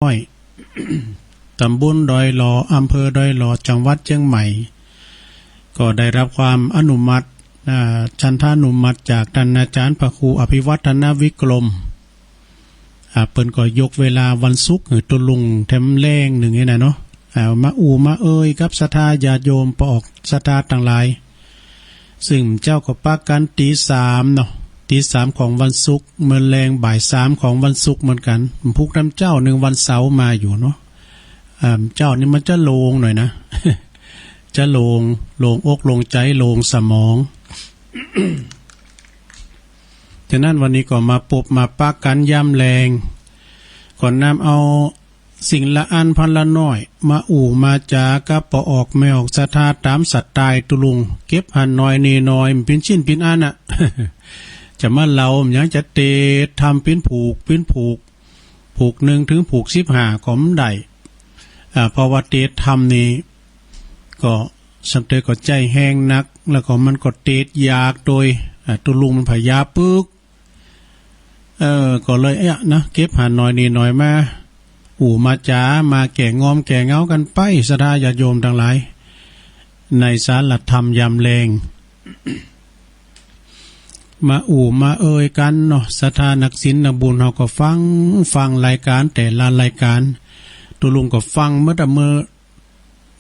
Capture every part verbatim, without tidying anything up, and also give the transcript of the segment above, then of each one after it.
น้อย ตำบลดอยหล่อ อำเภอดอยหล่อ จังหวัดเจียงใหม่ ก็ได้รับความอนุมัติ อ่า ฉันทานุมัติจากต้านอาจ๋ารย์พระครูอภิวัฒนวิกรม อ่า เปิ้นก็ยกเวลาวันศุกร์หื้อตุ๊ลุงแถมแลงนึ่งนี่นะเนาะ อ่า มาอู้มาเอ่ยกับศรัทธาญาติโยมปอออกศรัทธาตังหลาย ซึ่งเจ้าก็ปะกั๋นตี๋สามเนาะ ตี๋สามของวันศุกร์ เมินแลงบ่ายสามของวันศุกร์เหมือนกั๋น พุกน้ำเจ้านึ่งวันเสาร์มาอยู่เนาะ อ่า เจ้านี่มันจะโล่งหน่อยนะ จะโล่ง โล่งอกโล่งใจ๋ โล่งสมอง ฉะนั้นวันนี้ก็มาปบมาปะกั๋นยามแลง ก็นำเอาสิ่งละอันพันละน้อย มาอู้มาจ๋ากับปอออกแม่ออกศรัทธาต๋ามสไตล์ตุ๊ลุง เก็บหันหน่อยนี่หน่อย มันเป๋นชิ้นเป๋นอันน่ะ จะมาเล่ามันหยัง จะเตสน์ทำเป๋นผูก เป๋นผูก ผูกนึ่งเถิงผูกสิบห้าก็บ่ได้ อ่า เพราะว่าเตสน์ทำนี่ ก็สำเร็จก็ใจ๊แฮงหนัก แล้วก็มันก็เตสน์ยากโตย อ่า ตุ๊ลุงมันผะยาปึก เออ ก็เลย เอ๊ะ นะ เก็บหันหน่อยนี่หน่อยมา อู้มาจ๋า มาแก้งอมแก้เหงากั๋นไป ศรัทธาญาติโยมตังหลาย ในศาลาธรรมยามแลง มาอู้มาเอ่ยกั๋นเนาะ ศรัทธานักศีลนักบุญเฮาก็ฟัง ฟังรายก๋านแต่ละรายก๋าน ตุ๊ลุงก็ฟังมาแต่เมื่อ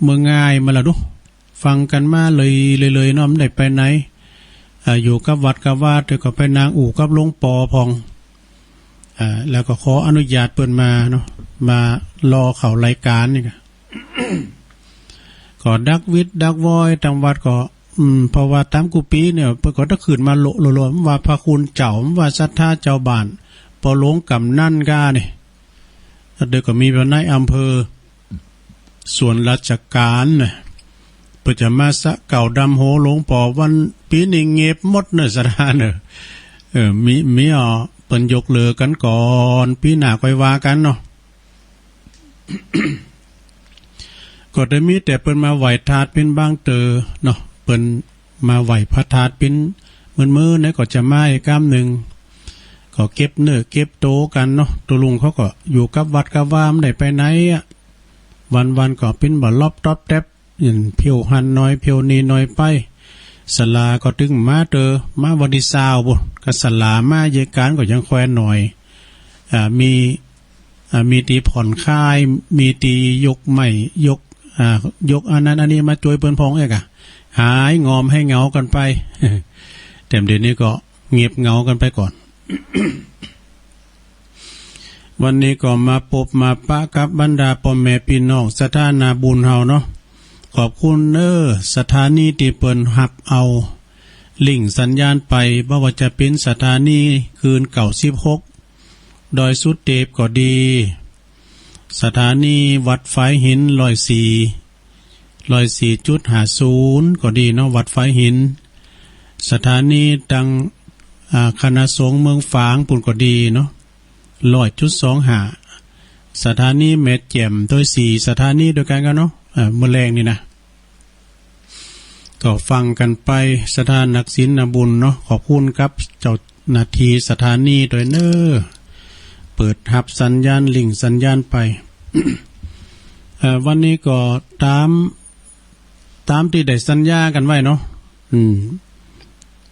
เมื่อง่ายมาแล้วดู ฟังกั๋นมาเลย เลย เลยเนาะ บ่ได้ไปไหน อ่า อยู่กับวัดกับวา แต่ก็ไปนั่งอู้กับหลวงปอพ่อง อ่า แล้วก็ขออนุญาตเปิ้นมาเนาะ มาลอเข้ารายก๋านนี่ก่ะ ก็ดักวิดดักวอยตางวัดก็ อืม เพราะว่าต๋ามกู้ปี๋เนี่ย เปิ้นก็ตะขึ้นมาโละโละโละ ว่าพระคุณเจ้า ว่าศรัทธาเจ้าบ้าน ปอหลวงก๋ำนันก้านี่ แล้วเดี๋ยวก็มีพระนายอำเภอ ส่วนราชก๋านน่ะ เปิ้นจะมาสะเก่าดำหัวหลวงปอ วันปี๋นี้เงียบหมดเน่อ ศรัทธาเน่อ เออ มี มี อ๋อ เปิ้นยกเลิกกั๋นก่อน ปี๋หน้าค่อยว่ากั๋นเนาะ ก็ได้มีแต่เปิ้นมาไหว้ธาตุเป๋นบางเต๋อเนาะ เปิ้นมาไหว้พระธาตุเป๋นมื้อๆ เนี่ยก็จะมาอีกกำนึ่ง ก็เก็บเนื้อเก็บตั๋วกั๋นเนาะ ตุ๊ลุงเขาก็อยู่กับวัดกับวา บ่ได้ไปไหนอะ วันๆ ก็เป๋นบ่าล็อบต๊อบแต๊บ เพี้ยวหันหน่อย เพี้ยวนี่หน่อยไป ศาลาก็ตึงมาเต๋อ มาวันตี้ซาวปู้น ก็ศาลามาเยอะ ก๋านก็ยังแควนหน่อย อ่า มี อ่า มีตี้ผ่อนคลาย มีตี้ยกไม้ ยก อ่า ยกอันนั้นอันนี้มาจ้วยเปิ้นพ่องเอ๊ะก่ะ หายงอมหายเหงากั๋นไป แต่เดี๋ยวนี้ก็เงียบเหงากั๋นไปก่อน วันนี้ก็มาปบมาปะกับบรรดาป้อแม่ปี้น้องศรัทธานาบุญเฮาเนาะ ขอบคุณเน้อ สถานีตี้เปิ้นฮับเอาลิงก์สัญญาณไป บ่ว่าจะเป๋นสถานีคลื่นเก้าสิบหก ดอยสุเตปก็ดี สถานีวัดฝายหินร้อยสี่ ร้อยสี่จุดห้าศูนย์ ก็ดีเนาะ วัดฝายหิน สถานีตัง อ่า คณะสงฆ์เมืองฝางปู้นก็ดีเนาะ ร้อยจุดสองห้า สถานีแม่แจ่ม โดยสี่สถานีด้วยกั๋นเนาะ อ่า เมื่อแลงนี่นะ ก็ฟังกั๋นไป ศรัทธานักศีลนักบุญเนาะ ขอบคุณกับเจ้าหน้าตี้สถานีด้วยเน้อ เปิดฮับสัญญาณลิงก์สัญญาณไป เอ่อ วันนี้ก็ต๋าม ต๋ามตี้ได้สัญญากั๋นไว้เนาะ อืม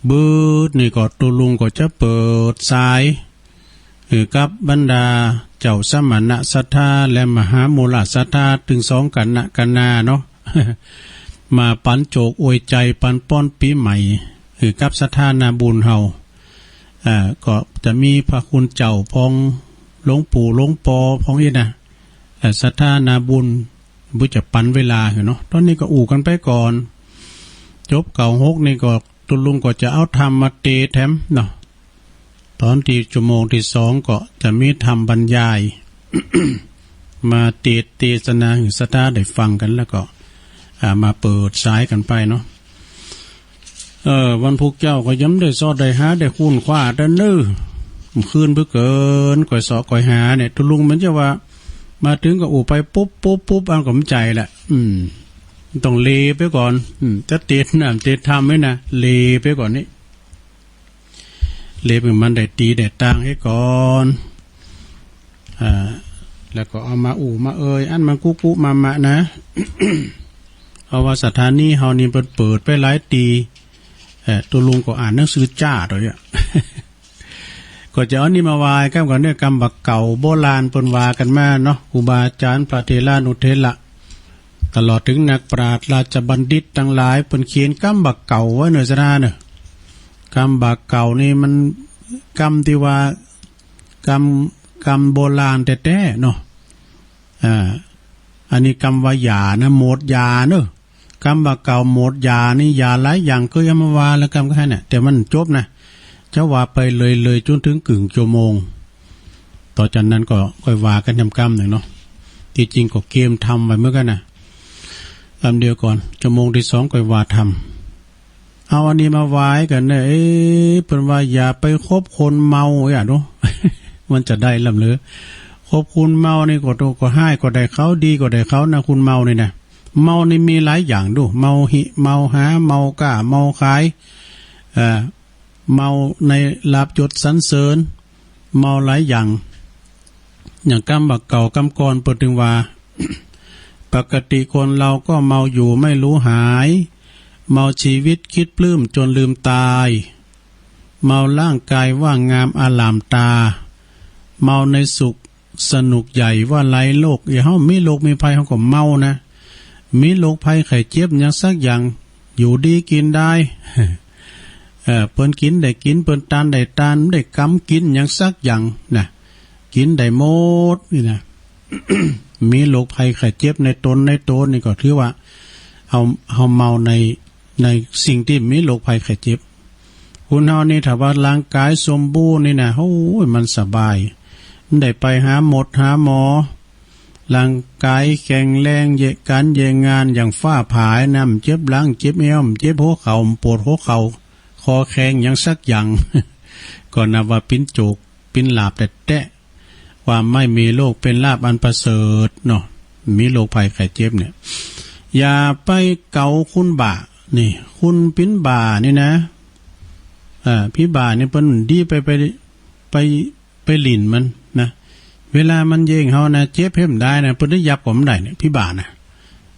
บึดนี้ก็ตุ๊ลุงก็จะเปิดสาย หื้อกับบรรดาเจ้าสมณะศรัทธาและมหามุราศรัทธา ตึงสองกั๋นนะกั๋นนาเนาะ มาปั๋นโจคอวยใจ๋ปั๋นป้อนปี๋ใหม่ หื้อกับศรัทธานาบุญเฮา อ่า ก็จะมีพระคุณเจ้าพ่อง หลวงปู่หลวงปอพ่องอี้นะ เอ่อ ศรัทธานาบุญ บ่จะปั๋นเวลาหื้อเนาะ ต๋อนนี้ก็อู้กั๋นไปก่อน จบเก้าหกนี่ก็ตุ๊ลุงก็จะเอาธรรมมาเตสน์แถมเนาะ ต๋อนตี้ชั่วโมงตี้สองก็จะมีธรรมบรรยาย มาเตสน์เตสนาหื้อศรัทธาได้ฟังกั๋น แล้วก็ อ่า มาเปิดสายกั๋นไปเนาะ เออ วันพุธเจ้าก็ยังบ่ได้ซอดได้หาได้ค้นคว้าเตื้อเน้อ คืนเปื้อเกิน ก้อยเซาะก้อยหาเนี่ย ตุ๊ลุงมันจะว่า มาเถิงก็อู้ไปปุ๊บปุ๊บปุ๊บ อันก็บ่ใจ้ละ อืม ต้องเลไปก่อน อืม จะเตสน์น้ำเตสน์ธรรมไว้นะ เลไปก่อนนี่ เลไป มันได้ตี้ได้ตางเหียก่อน อ่า แล้วก็เอามาอู้มาเอ่ย อันมันกุ๊กุมะมะนะ เพราะว่าสถานีเฮานี่เปิ้นเปิดไปหลายตี้ เอ่อ ตุ๊ลุงก็อ่านหนังสือจ้าโตยอะ ก็จะเอานี่มาว่าก้ำกั๋นเน่อ กำบ่าเก่าโบราณเปิ้นว่ากั๋นมาเนาะ ครูบาอาจ๋ารย์พระเถรานุเถระ ตลอดเถิงนักปราชญ์ราชบัณฑิตตังหลายเปิ้นเขียนกำบ่าเก่าไว้เน่อ ศรัทธาเน่อ กำบ่าเก่านี่มันกำตี้ว่า กำ กำโบราณแต๊ๆ เนาะ อ่า อันนี้กำว่าอย่านะ หมดอย่าเน่อ กำบ่าเก่าหมดอย่านี่ อย่าหลายอย่างเกยเอามาว่าแล้วกำก็หั้นน่ะ แต่มันจบนะ จะว่าไปเลย เลยจ๋นเถิงกึ่งชั่วโมง ต่อจากนั้นก็ค่อยว่ากั๋นแหมกำนึ่งเนาะ ตี้จริงก็เกียมทำไว้เหมือนกั๋นนะ กำเดียวก่อน ชั่วโมงตี้สองค่อยว่าทำ เอาอันนี้มาว่ากั๋นเน่อ เอ๊ะ เปิ้นว่าอย่าไปคบคนเมา อย่าดู มันจะได้ลำเหลือ คบคนเมานี่ก็โต ก็ฮ้ายก็ได้เขา ดีก็ได้เขานะ คนเมานี่นะ เมานี่มีหลายอย่างดู เมาหิ เมาหา เมาก๊า เมาขาย เอ่อ เมาในลาภยศสรรเสริญ เมาหลายอย่าง อย่างกำบ่าเก่ากำก่อนเปิ้นตึงว่า ปกติคนเราก็เมาอยู่ไม่รู้หาย เมาชีวิตคิดปลื้มจนลืมตาย เมาร่างกายว่างงามอล่ามตา เมาในสุขสนุกใหญ่ว่าไร้โรค อย่างเฮามีโรคมีภัยเฮาก็เมานะ มีโรคภัยไข้เจ็บหยังสักอย่าง อยู่ดีกิ๋นดาย เอ่อ เปิ้นกิ๋นได้กิ๋น เปิ้นตานได้ตาน ได้กำกิ๋นหยังสักอย่างนะ กิ๋นได้หมดนี่นะ มีโรคภัยไข้เจ็บในตนในโตนนี่ก็ถือว่า เฮา เฮาเมาใน ในสิ่งตี้มีโรคภัยไข้เจ็บ คนเฮานี่ถ้าว่าร่างกายสมบูรณ์นี่นะ โอ้ย มันสบาย บ่ได้ไปหาหมดหาหมอ ร่างกายแข็งแรง เยียะก๋านเยียะงานอย่างฟ้าผ่านะ บ่เจ็บหลัง เจ็บแอว บ่เจ็บหัวเข่า บ่ปวดหัวเข่า คอแข็งหยังสักอย่าง ก็นับว่าเป๋นโจค เป๋นลาภแต๊ๆ ความไม่มีโรคเป๋นลาภอันประเสริฐเนาะ มีโรคภัยไข้เจ็บเนี่ย อย่าไปเก๋าคนบ้า นี่ คนเป๋นบ้านี่นะ อ่า ผีบ้านี่เปิ้นดีไป ไป ไป ไปหลิ้นมันนะ เวลามันเย้งเฮานะ เจ็บเฮาบ่ได้นะ เปิ้นได้ยับก็บ่ได้เนี่ย ผีบ้านะ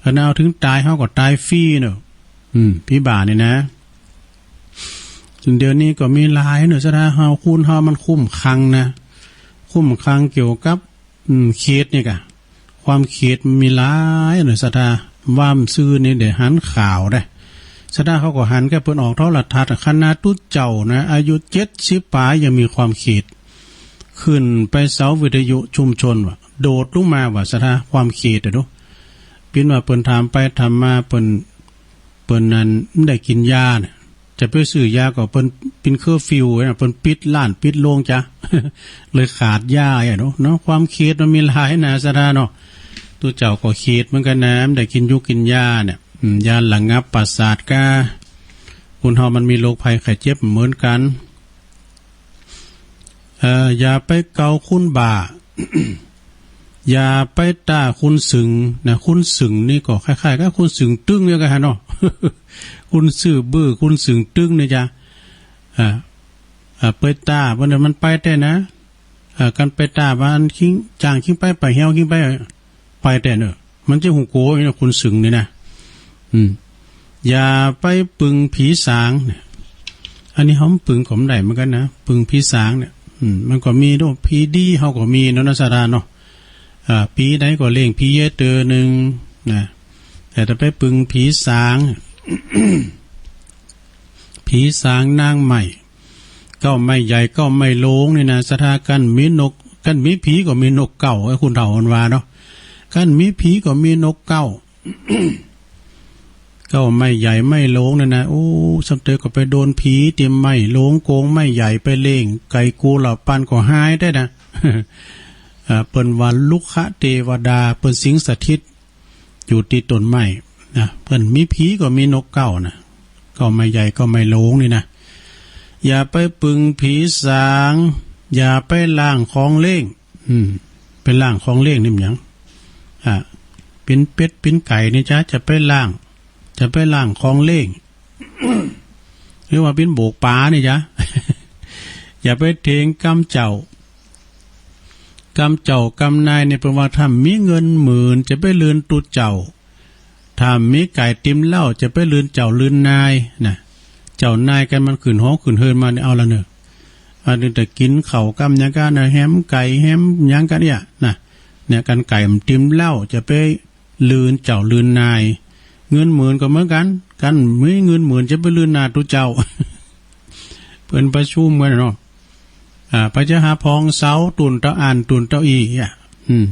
ขนาดเอาเถิงต๋ายเฮาก็ต๋ายฟรีเนาะ อืม ผีบ้านี่นะ เดี๋ยวนี้ก็มีหลายเนาะ ศรัทธาเฮา คนเฮามันคุ้มคลั่งนะ คุ้มคลั่งเกี่ยวกับ อืม เขดนี่กะ ความเขดมันมีหลายเนาะ ศรัทธา ว่าบ่ซื่อนี่ได้หันข่าวได้ ศรัทธาเขาก็หัน ก็เปิ้นออกโทรทัศน์ ขนาดตุ๊เจ้านะ อายุเจ็ดสิบป๋ายยังมีความเขด ขึ้นไปเสาวิทยุชุมชนว่ะ โดดลงมาว่ะ ศรัทธา ความเขดอะดู เป๋นว่าเปิ้นถามไปถามมา เปิ้น เปิ้นนั้นบ่ได้กิ๋นยาน่ะ จะไปซื้อยาก็เปิ้นเป๋นเคอร์ฟิวนะ เปิ้นปิดร้านปิดโฮงจ้ะ เลยขาดยาอะเนาะ เนาะ ความเขดมันมีหลายนะ ศรัทธาเนาะ ตุ๊เจ้าก็เขดเหมือนกั๋นนะ บ่ได้กิ๋นยูกกิ๋นยาเนี่ย อืม ยาระงับประสาทกา คนเฮามันมีโรคภัยไข้เจ็บเหมือนกั๋น เอ่อ อย่าไปเก๋าคนบ้า อย่าไปต้าคนสึงนะ คนสึงนี่ก็คล้ายๆ กับคนสึงตึงเนี่ยกั๋นฮะเนาะ คนซื่อบื้อ คนสึงตึงเนี่ยจ้ะ อ่า อ่า ไปต้า เพราะนั้นมันไปแต๊นะ อ่า กันไปต้าว่าอันคิง จ้างคิงไป ไปเหี่ยวคิงไป ไปแต๊เนาะ มันจะฮู้กั๋วอยู่นะ คนสึงนี่นะ อืม อย่าไปปึงผีสางเนี่ย อันนี้เฮาปึงก็บ่ได้เหมือนกั๋นนะ ปึงผีสางเนี่ย อืม มันก็มีเนาะ ผีดีเฮาก็มีเนาะ นะ ศรัทธาเนาะ อ่า ปี๋ใดก็เล่งผีเย้ยเต๋อนึ่งนะ แต่ถ้าไปปึงผีสาง ผีสางนางไม้ เก๊าไม้ใหญ่เก๊าไม้โหลงนี่นะ ศรัทธา คันมีนก คันมีผีก็มีนกเก๊า ไอ้คนเฒ่ามันว่าเนาะ คันมีผีก็มีนกเก๊า เก๊าไม้ใหญ่ไม้โหลงนี่นะ โอ้ สำเต๋อก็ไปโดนผีตี้ไม้โหลงโกงไม้ใหญ่ไปเล่ง ไก่กูเหล่าปันก็หายแต๊นะ อ่า เปิ้นว่ารุกขเตวดา เปิ้นสิงสถิต อยู่ตี้ต้นไม้นะ เปิ้นมีผีก็มีนกเก๊านะ เก๊าไม้ใหญ่เก๊าไม้โหลงนี่นะ อย่าไปปึงผีสาง อย่าไปล้างของเล่ง อืม ไปล้างของเล่งนี่มันหยัง อ่ะ ปิ้นเป็ดปิ้นไก่นี่จ้ะ จะไปล้าง จะไปล้างของเล่ง หรือว่าปิ้นโบกป๋านี่จ้ะ อย่าไปเถงกำเจ้า กำเจ้ากำนายเนี่ยเปิ้นว่าถ้ามีเงินหมื่นจะไปลื่นตุ๊เจ้า ถ้ามีก๋ายติมเหล้าจะไปลื่นเจ้าลื่นนายนะ เจ้านายกั๋นมันขึ้นหอขึ้นเฮือนมาเนี่ยเอาละเน่อ อันนี้แต่กิ๋นข้าวกำหยังกั๋นนะ แหมก๋ายแหมหยังกั๋นเนี่ยนะ เนี่ยกั๋นก๋ายมันติมเหล้าจะไป ลื่นเจ้าลื่นนาย เงินหมื่นก็เหมือนกั๋น กั๋นมีเงินหมื่นจะไปลื่นหน้าตุ๊เจ้า เปิ้นประชุมกั๋นเนาะ อ่า ไปจะหาผ่องเสา ตุ๊นเต้าอั้นตุ๊นเต้าอี้อ่ะ อืม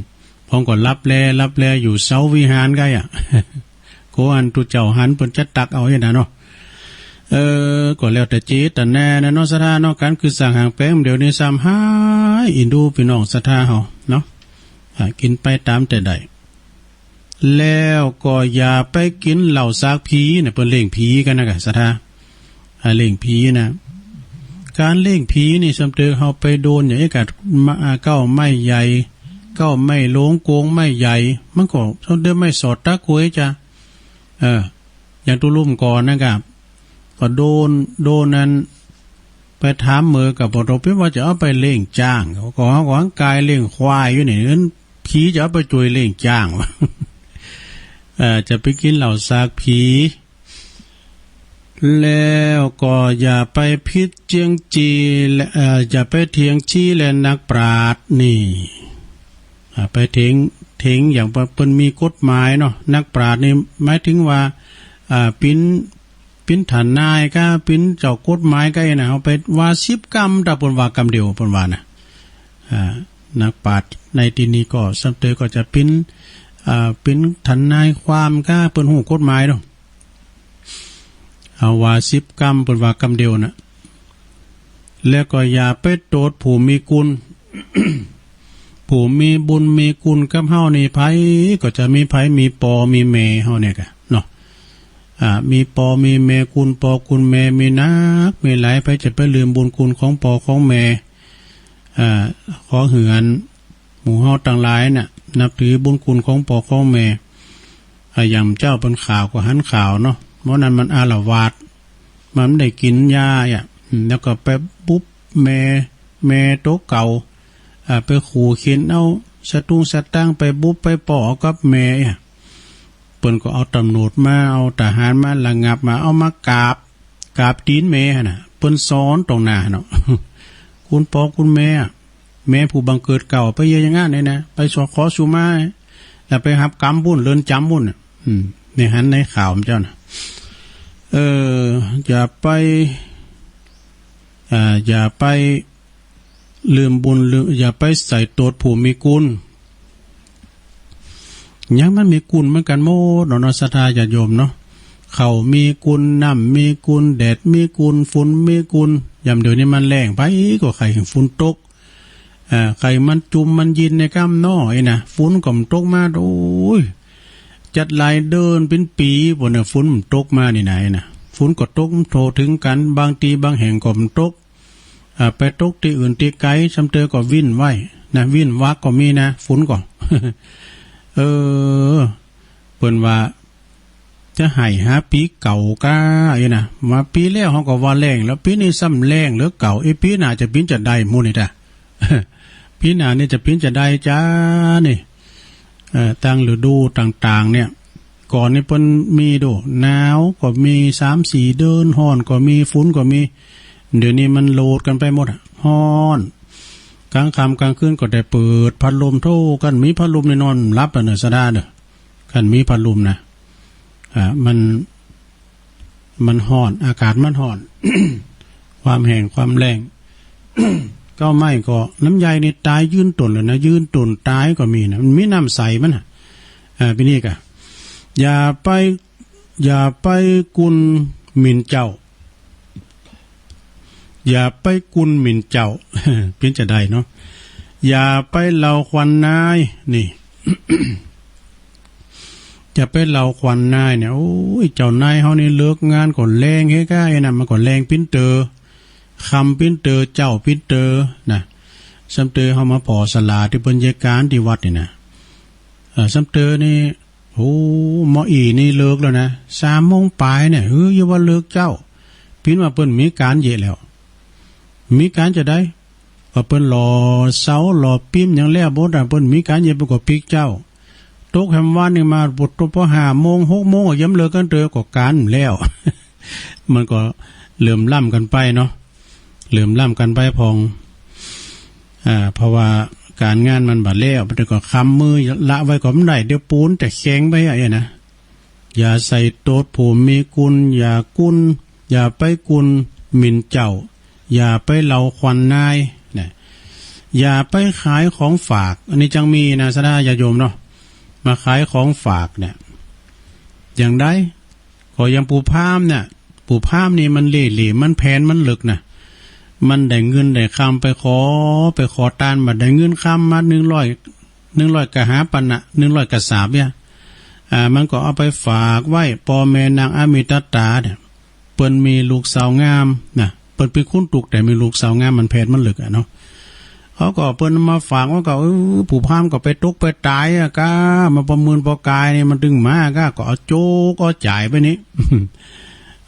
ผ่องก็ลับแล ลับแลอยู่เสาวิหารกั๋นอ่ะ โกอั้นตุ๊เจ้าหันเปิ้นจะตักเอาอี้นะเนาะ เออ ก็แล้วแต่เจตนานะเนาะ ศรัทธาเนาะ ก๋านกึ๊ดสร้างหางแป๋งเดี๋ยวนี้ซ้ำหาย อินดูปี้น้องศรัทธาเฮาเนาะ อ่า กิ๋นไปต๋ามแต่ได้ แล้วก็อย่าไปกิ๋นเหล้าสากผีนะ เปิ้นเล่งผีกั๋นนะก่ะ ศรัทธา อ่า เล่งผีนะ ก๋านเล่งผีนี่ ซ้ำเต๋อเฮาไปโดนอย่างอี้ก่ะ มะ อ่า เก๊าไม้ใหญ่ เก๊าไม้หลวง โกงไม้ใหญ่ มันก็ซ้ำเต๋อไม้สอดตะกรวยจ้ะ เออ อย่างตุ๊ลุ่มก่อนนะก่ะ ก็โดน โดนนั้น ไปถามเหมอกับปอตก เปิ้นว่าจะเอาไปเล่งจ๊าง ก็เฮาก็หังก๋ายเล่งควายอยู่นี่ ผีจะเอาไปจ้วยเล่งจ๊าง เอ่อ จะไปกิ๋นเหล้าสากผี แล้วก็อย่าไปผิดเจียงจี้และ เอ่อ อย่าไปเถียงจี้และนักปราชญ์นี่ อ่า ไปเถียง เถียงอย่างเปิ้นมีกฎหมายเนาะ นักปราชญ์นี่หมายถึงว่า อ่า เปิ้น เปิ้นทนายก้า เปิ้นเจ้ากฎหมายก้าอี้นะ เฮาไปว่าสิบกำ ถ้าเปิ้นว่ากำเดียว เปิ้นว่านะ อ่า นักปราชญ์ในตี้นี้ก็ ซ้ำเต๋อก็จะเปิ้น อ่า เปิ้นทนายความก้า เปิ้นฮู้กฎหมายเนาะ เฮาว่าสิบกำ เปิ้นว่ากำเดียวนะ แล้วก็อย่าไปโตษผู้มีกุณ ผู้มีบุญมีกุณกับเฮานี่ ใผก็จะมี ใผมีปอมีแม่เฮาเนี่ยก่ะเนาะ อ่า มีปอมีแม่ กุณปอกุณแม่มีนักมีหลาย ใผจะไปลืมบุญคุณของปอของแม่ อ่า ขอเฮือน หมู่เฮาตังหลายน่ะ นับถือบุญคุณของปอของแม่ อ่า อย่างเจ้าเปิ้นข่าวก็หันข่าวเนาะ เมื่อนั้นมันอาละวาด มันได้กิ๋นยาอ่ะ อืม แล้วก็ไปบุบแม่ แม่โตเก่า อ่า ไปขู่เข็นเอาสตุ้งสตางค์ไปบุบไปป้อเอากับแม่อ่ะ เปิ้นก็เอาตำรวจมา เอาทหารมาระงับมา เอามากราบ กราบตี๋นแม่หั่นน่ะ เปิ้นสอนตรงหน้าเนาะ คุณปอคุณแม่อะ แม่ผู้บังเกิดเกล้าไปเยียะอย่างนั้นเนี่ยนะ ไปสอขอสุมา แล้วไปหับกรรมปุ้น เรือนจ๋ำปุ้นน่ะ อืม ในหันในข่าวมันเจ้าน่ะ เออ อย่าไป อ่า อย่าไป ลืมบุญลืม อย่าไปใส่โตษผู้มีกุณ หยังมันมีกุณเหมือนกั๋นหมดเนาะ ศรัทธาญาติโยมเนาะ ข้าวมีกุณ น้ำมีกุณ แดดมีกุณ ฝุ่นมีกุณ ยามเดี๋ยวนี้มันแล้ง ใผก็ใค่ฝนตก อ่า ใค่มันจุ่มมันยินในก้ำน้ออี้นะ ฝนก็บ่ตกมา โอ้ย จักหลายเดือนเป๋นปี๋ปุ้นน่ะ ฝนบ่ตกมานี่นาอี้นะ ฝนก็ตกบ่ทั่วเถิงกั๋น บางตี้บางแห่งก็บ่ตก อ่า ไปตกตี้อื่นตี้ไก๋ ซ้ำเต๋อก็วิ้นไว้นะ วิ้นวักก็มีนะ ฝนก็ เออ เปิ้นว่า จะไห้หาปี๋เก่าก้าอี้นะ ว่าปี๋แล้วเฮาก็ว่าแล้งแล้ว ปี๋นี้ซ้ำแล้งเหลือเก่า เอ๊ะ ปี๋หน้าจะเป๋นจาใดหมู่นี่ตา ปี๋หน้านี่จะเป๋นจาใดจานี่ เอ่อ ตางฤดูต่างๆ เนี่ย ก่อนนี่เปิ้นมีดู หนาวก็มีสามสี่เดือน ฮ้อนก็มี ฝนก็มี เดี๋ยวนี้มันโหลดกั๋นไปหมดอะ ฮ้อน ก๋างค่ำก๋างคืนก็ได้เปิดพัดลม โธ่ คันมีพัดลมนี่นอนหลับอะเน่อ ศรัทธาเน่อ คันมีพัดลมนะ อ่า มัน มันฮ้อน อากาศมันฮ้อน ความแห้งความแล้ง เก๊าไม้ก็ น้ำใยนี่ต๋ายยืนต้นเลยนะ ยืนต้นต๋ายก็มีนะ มันมีน้ำใสมันน่ะ อ่า ปี๋นี้ก่ะ อย่าไป อย่าไปกุณหมิ่นเจ้า อย่าไปกุณหมิ่นเจ้า เป๋นจาใดเนาะ อย่าไปเหล่าขวัญนาย นี่ อย่าไปเหล่าขวัญนายเนี่ย โอ้ย เจ้านายเฮานี่เลิกงานก็แลงเฮ้ยก้าอี้นะ มันก็แลงปิ๊นเต๋อ ค่ำปิ๊นเต๋อ เจ๊าปิ๊นเต๋อนะ ซ้ำเต๋อเฮามาผ่อสลาตี้เปิ้นเยียะก๋านตี้วัดนี่นะ เอ่อ ซ้ำเต๋อนี่ โอ้ หมออี่นี่เลิกแล้วนะ สามโมงป๋ายเนี่ย เฮ้ย อย่าว่าเลิกเจ๊า ปิ๊นว่าเปิ้นมีก๋านเยียะแล้ว มีก๋านจาใด บ่าเปิ้นหล่อเสาหล่อปิ๊มหยังแล้ว บ่าเปิ้นมีก๋านเยียะ เปิ้นก็ปิ๊กเจ๊า ตกแหมวันนึ่งมา ปอดตกปอห้าโมงหกโมงก็ยังบ่เลิกกั๋นเตื้อ ก็ก๋านแล้ว มันก็เหลื่อมล้ำกั๋นไปเนาะ เหลื่อมล้ำกั๋นไปพ่อง อ่า เพราะว่าก๋านงานมันบ่าแล้ว มันก็คำมือละไว้ก็บ่ได้ เดี๋ยวปูนจะแข็งไปอะ เอ๊ะนะ อย่าใส่โตดผู้มีกุณ อย่ากุณ อย่าไปกุณหมิ่นเจ้า อย่าไปเหลาขวัญนายนะ อย่าไปขายของฝาก อันนี้จังมีนะ ศรัทธาญาติโยมเนาะ มาขายของฝากเนี่ย อย่างใด ก็อย่างปู่พราหมณ์เนี่ย ปู่พราหมณ์นี่มันเล่ห์เหลี่ยม มันแผนมันเลิกนะ มันได้เงินได้คำไปขอ ไปขอตาน บ่าได้เงินคำมาหนึ่งร้อย หนึ่งร้อยกะหาปันนะ หนึ่งร้อยกะสาบเนี่ย อ่า มันก็เอาไปฝากไว้ ป้อแม่นางอมิตตาเนี่ย เปิ้นมีลูกสาวงามนะ เปิ้นเป๋นคนตุ๊ก แต่มีลูกสาวงาม มันแผนมันเลิกอะเนาะ เขาก็เปิ้นมาฝาก ว่าก็ เออ ปู่พราหมณ์ก็ไปตกไปต๋ายอะก้า มาประเมินปอกายนี่มันตึงมาก้า ก็เอาโจ๊กเอาจ่ายไปนี่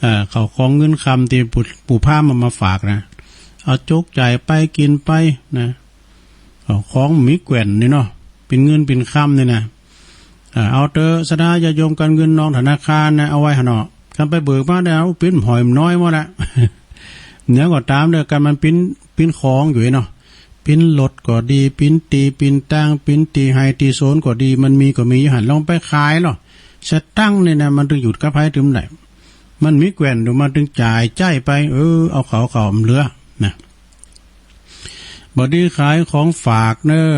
เอ่อ เข้าของเงินคำตี้ปู่ ปู่พราหมณ์เอามาฝากนะ เอาโจ๊กจ่ายไปกิ๋นไปนะ เอาของมีแก่นนี่เนาะ เป๋นเงินเป๋นคำนี่นะ อ่า เอาเต๊อะ ศรัทธาญาติโยม กั๋นเงินนองธนาคารนะ เอาไว้หั้นเนาะ กั๋นไปเบิกมาได้ เอาปิ้นหอยมันน้อยหมดละ เนี่ยก็ต๋ามเต๊อะ กั๋นมันปิ้น ปิ้นของอยู่เนาะ ปิ้นรถก็ดี ปิ้นตี้ปิ้นตาง ปิ้นตี้ไฮ่ตี้สวนก็ดี มันมีก็มีอยู่หั้น ลองไปขายลอ สตางค์นี่นะ มันตึงอยู่กับใผตึงใด มันมีแก่นอยู่ มันตึงจ่ายใจ๊ไป เออ เอาเข้า เข้ามันเหลือนะ บ่ดีขายของฝากเน่อ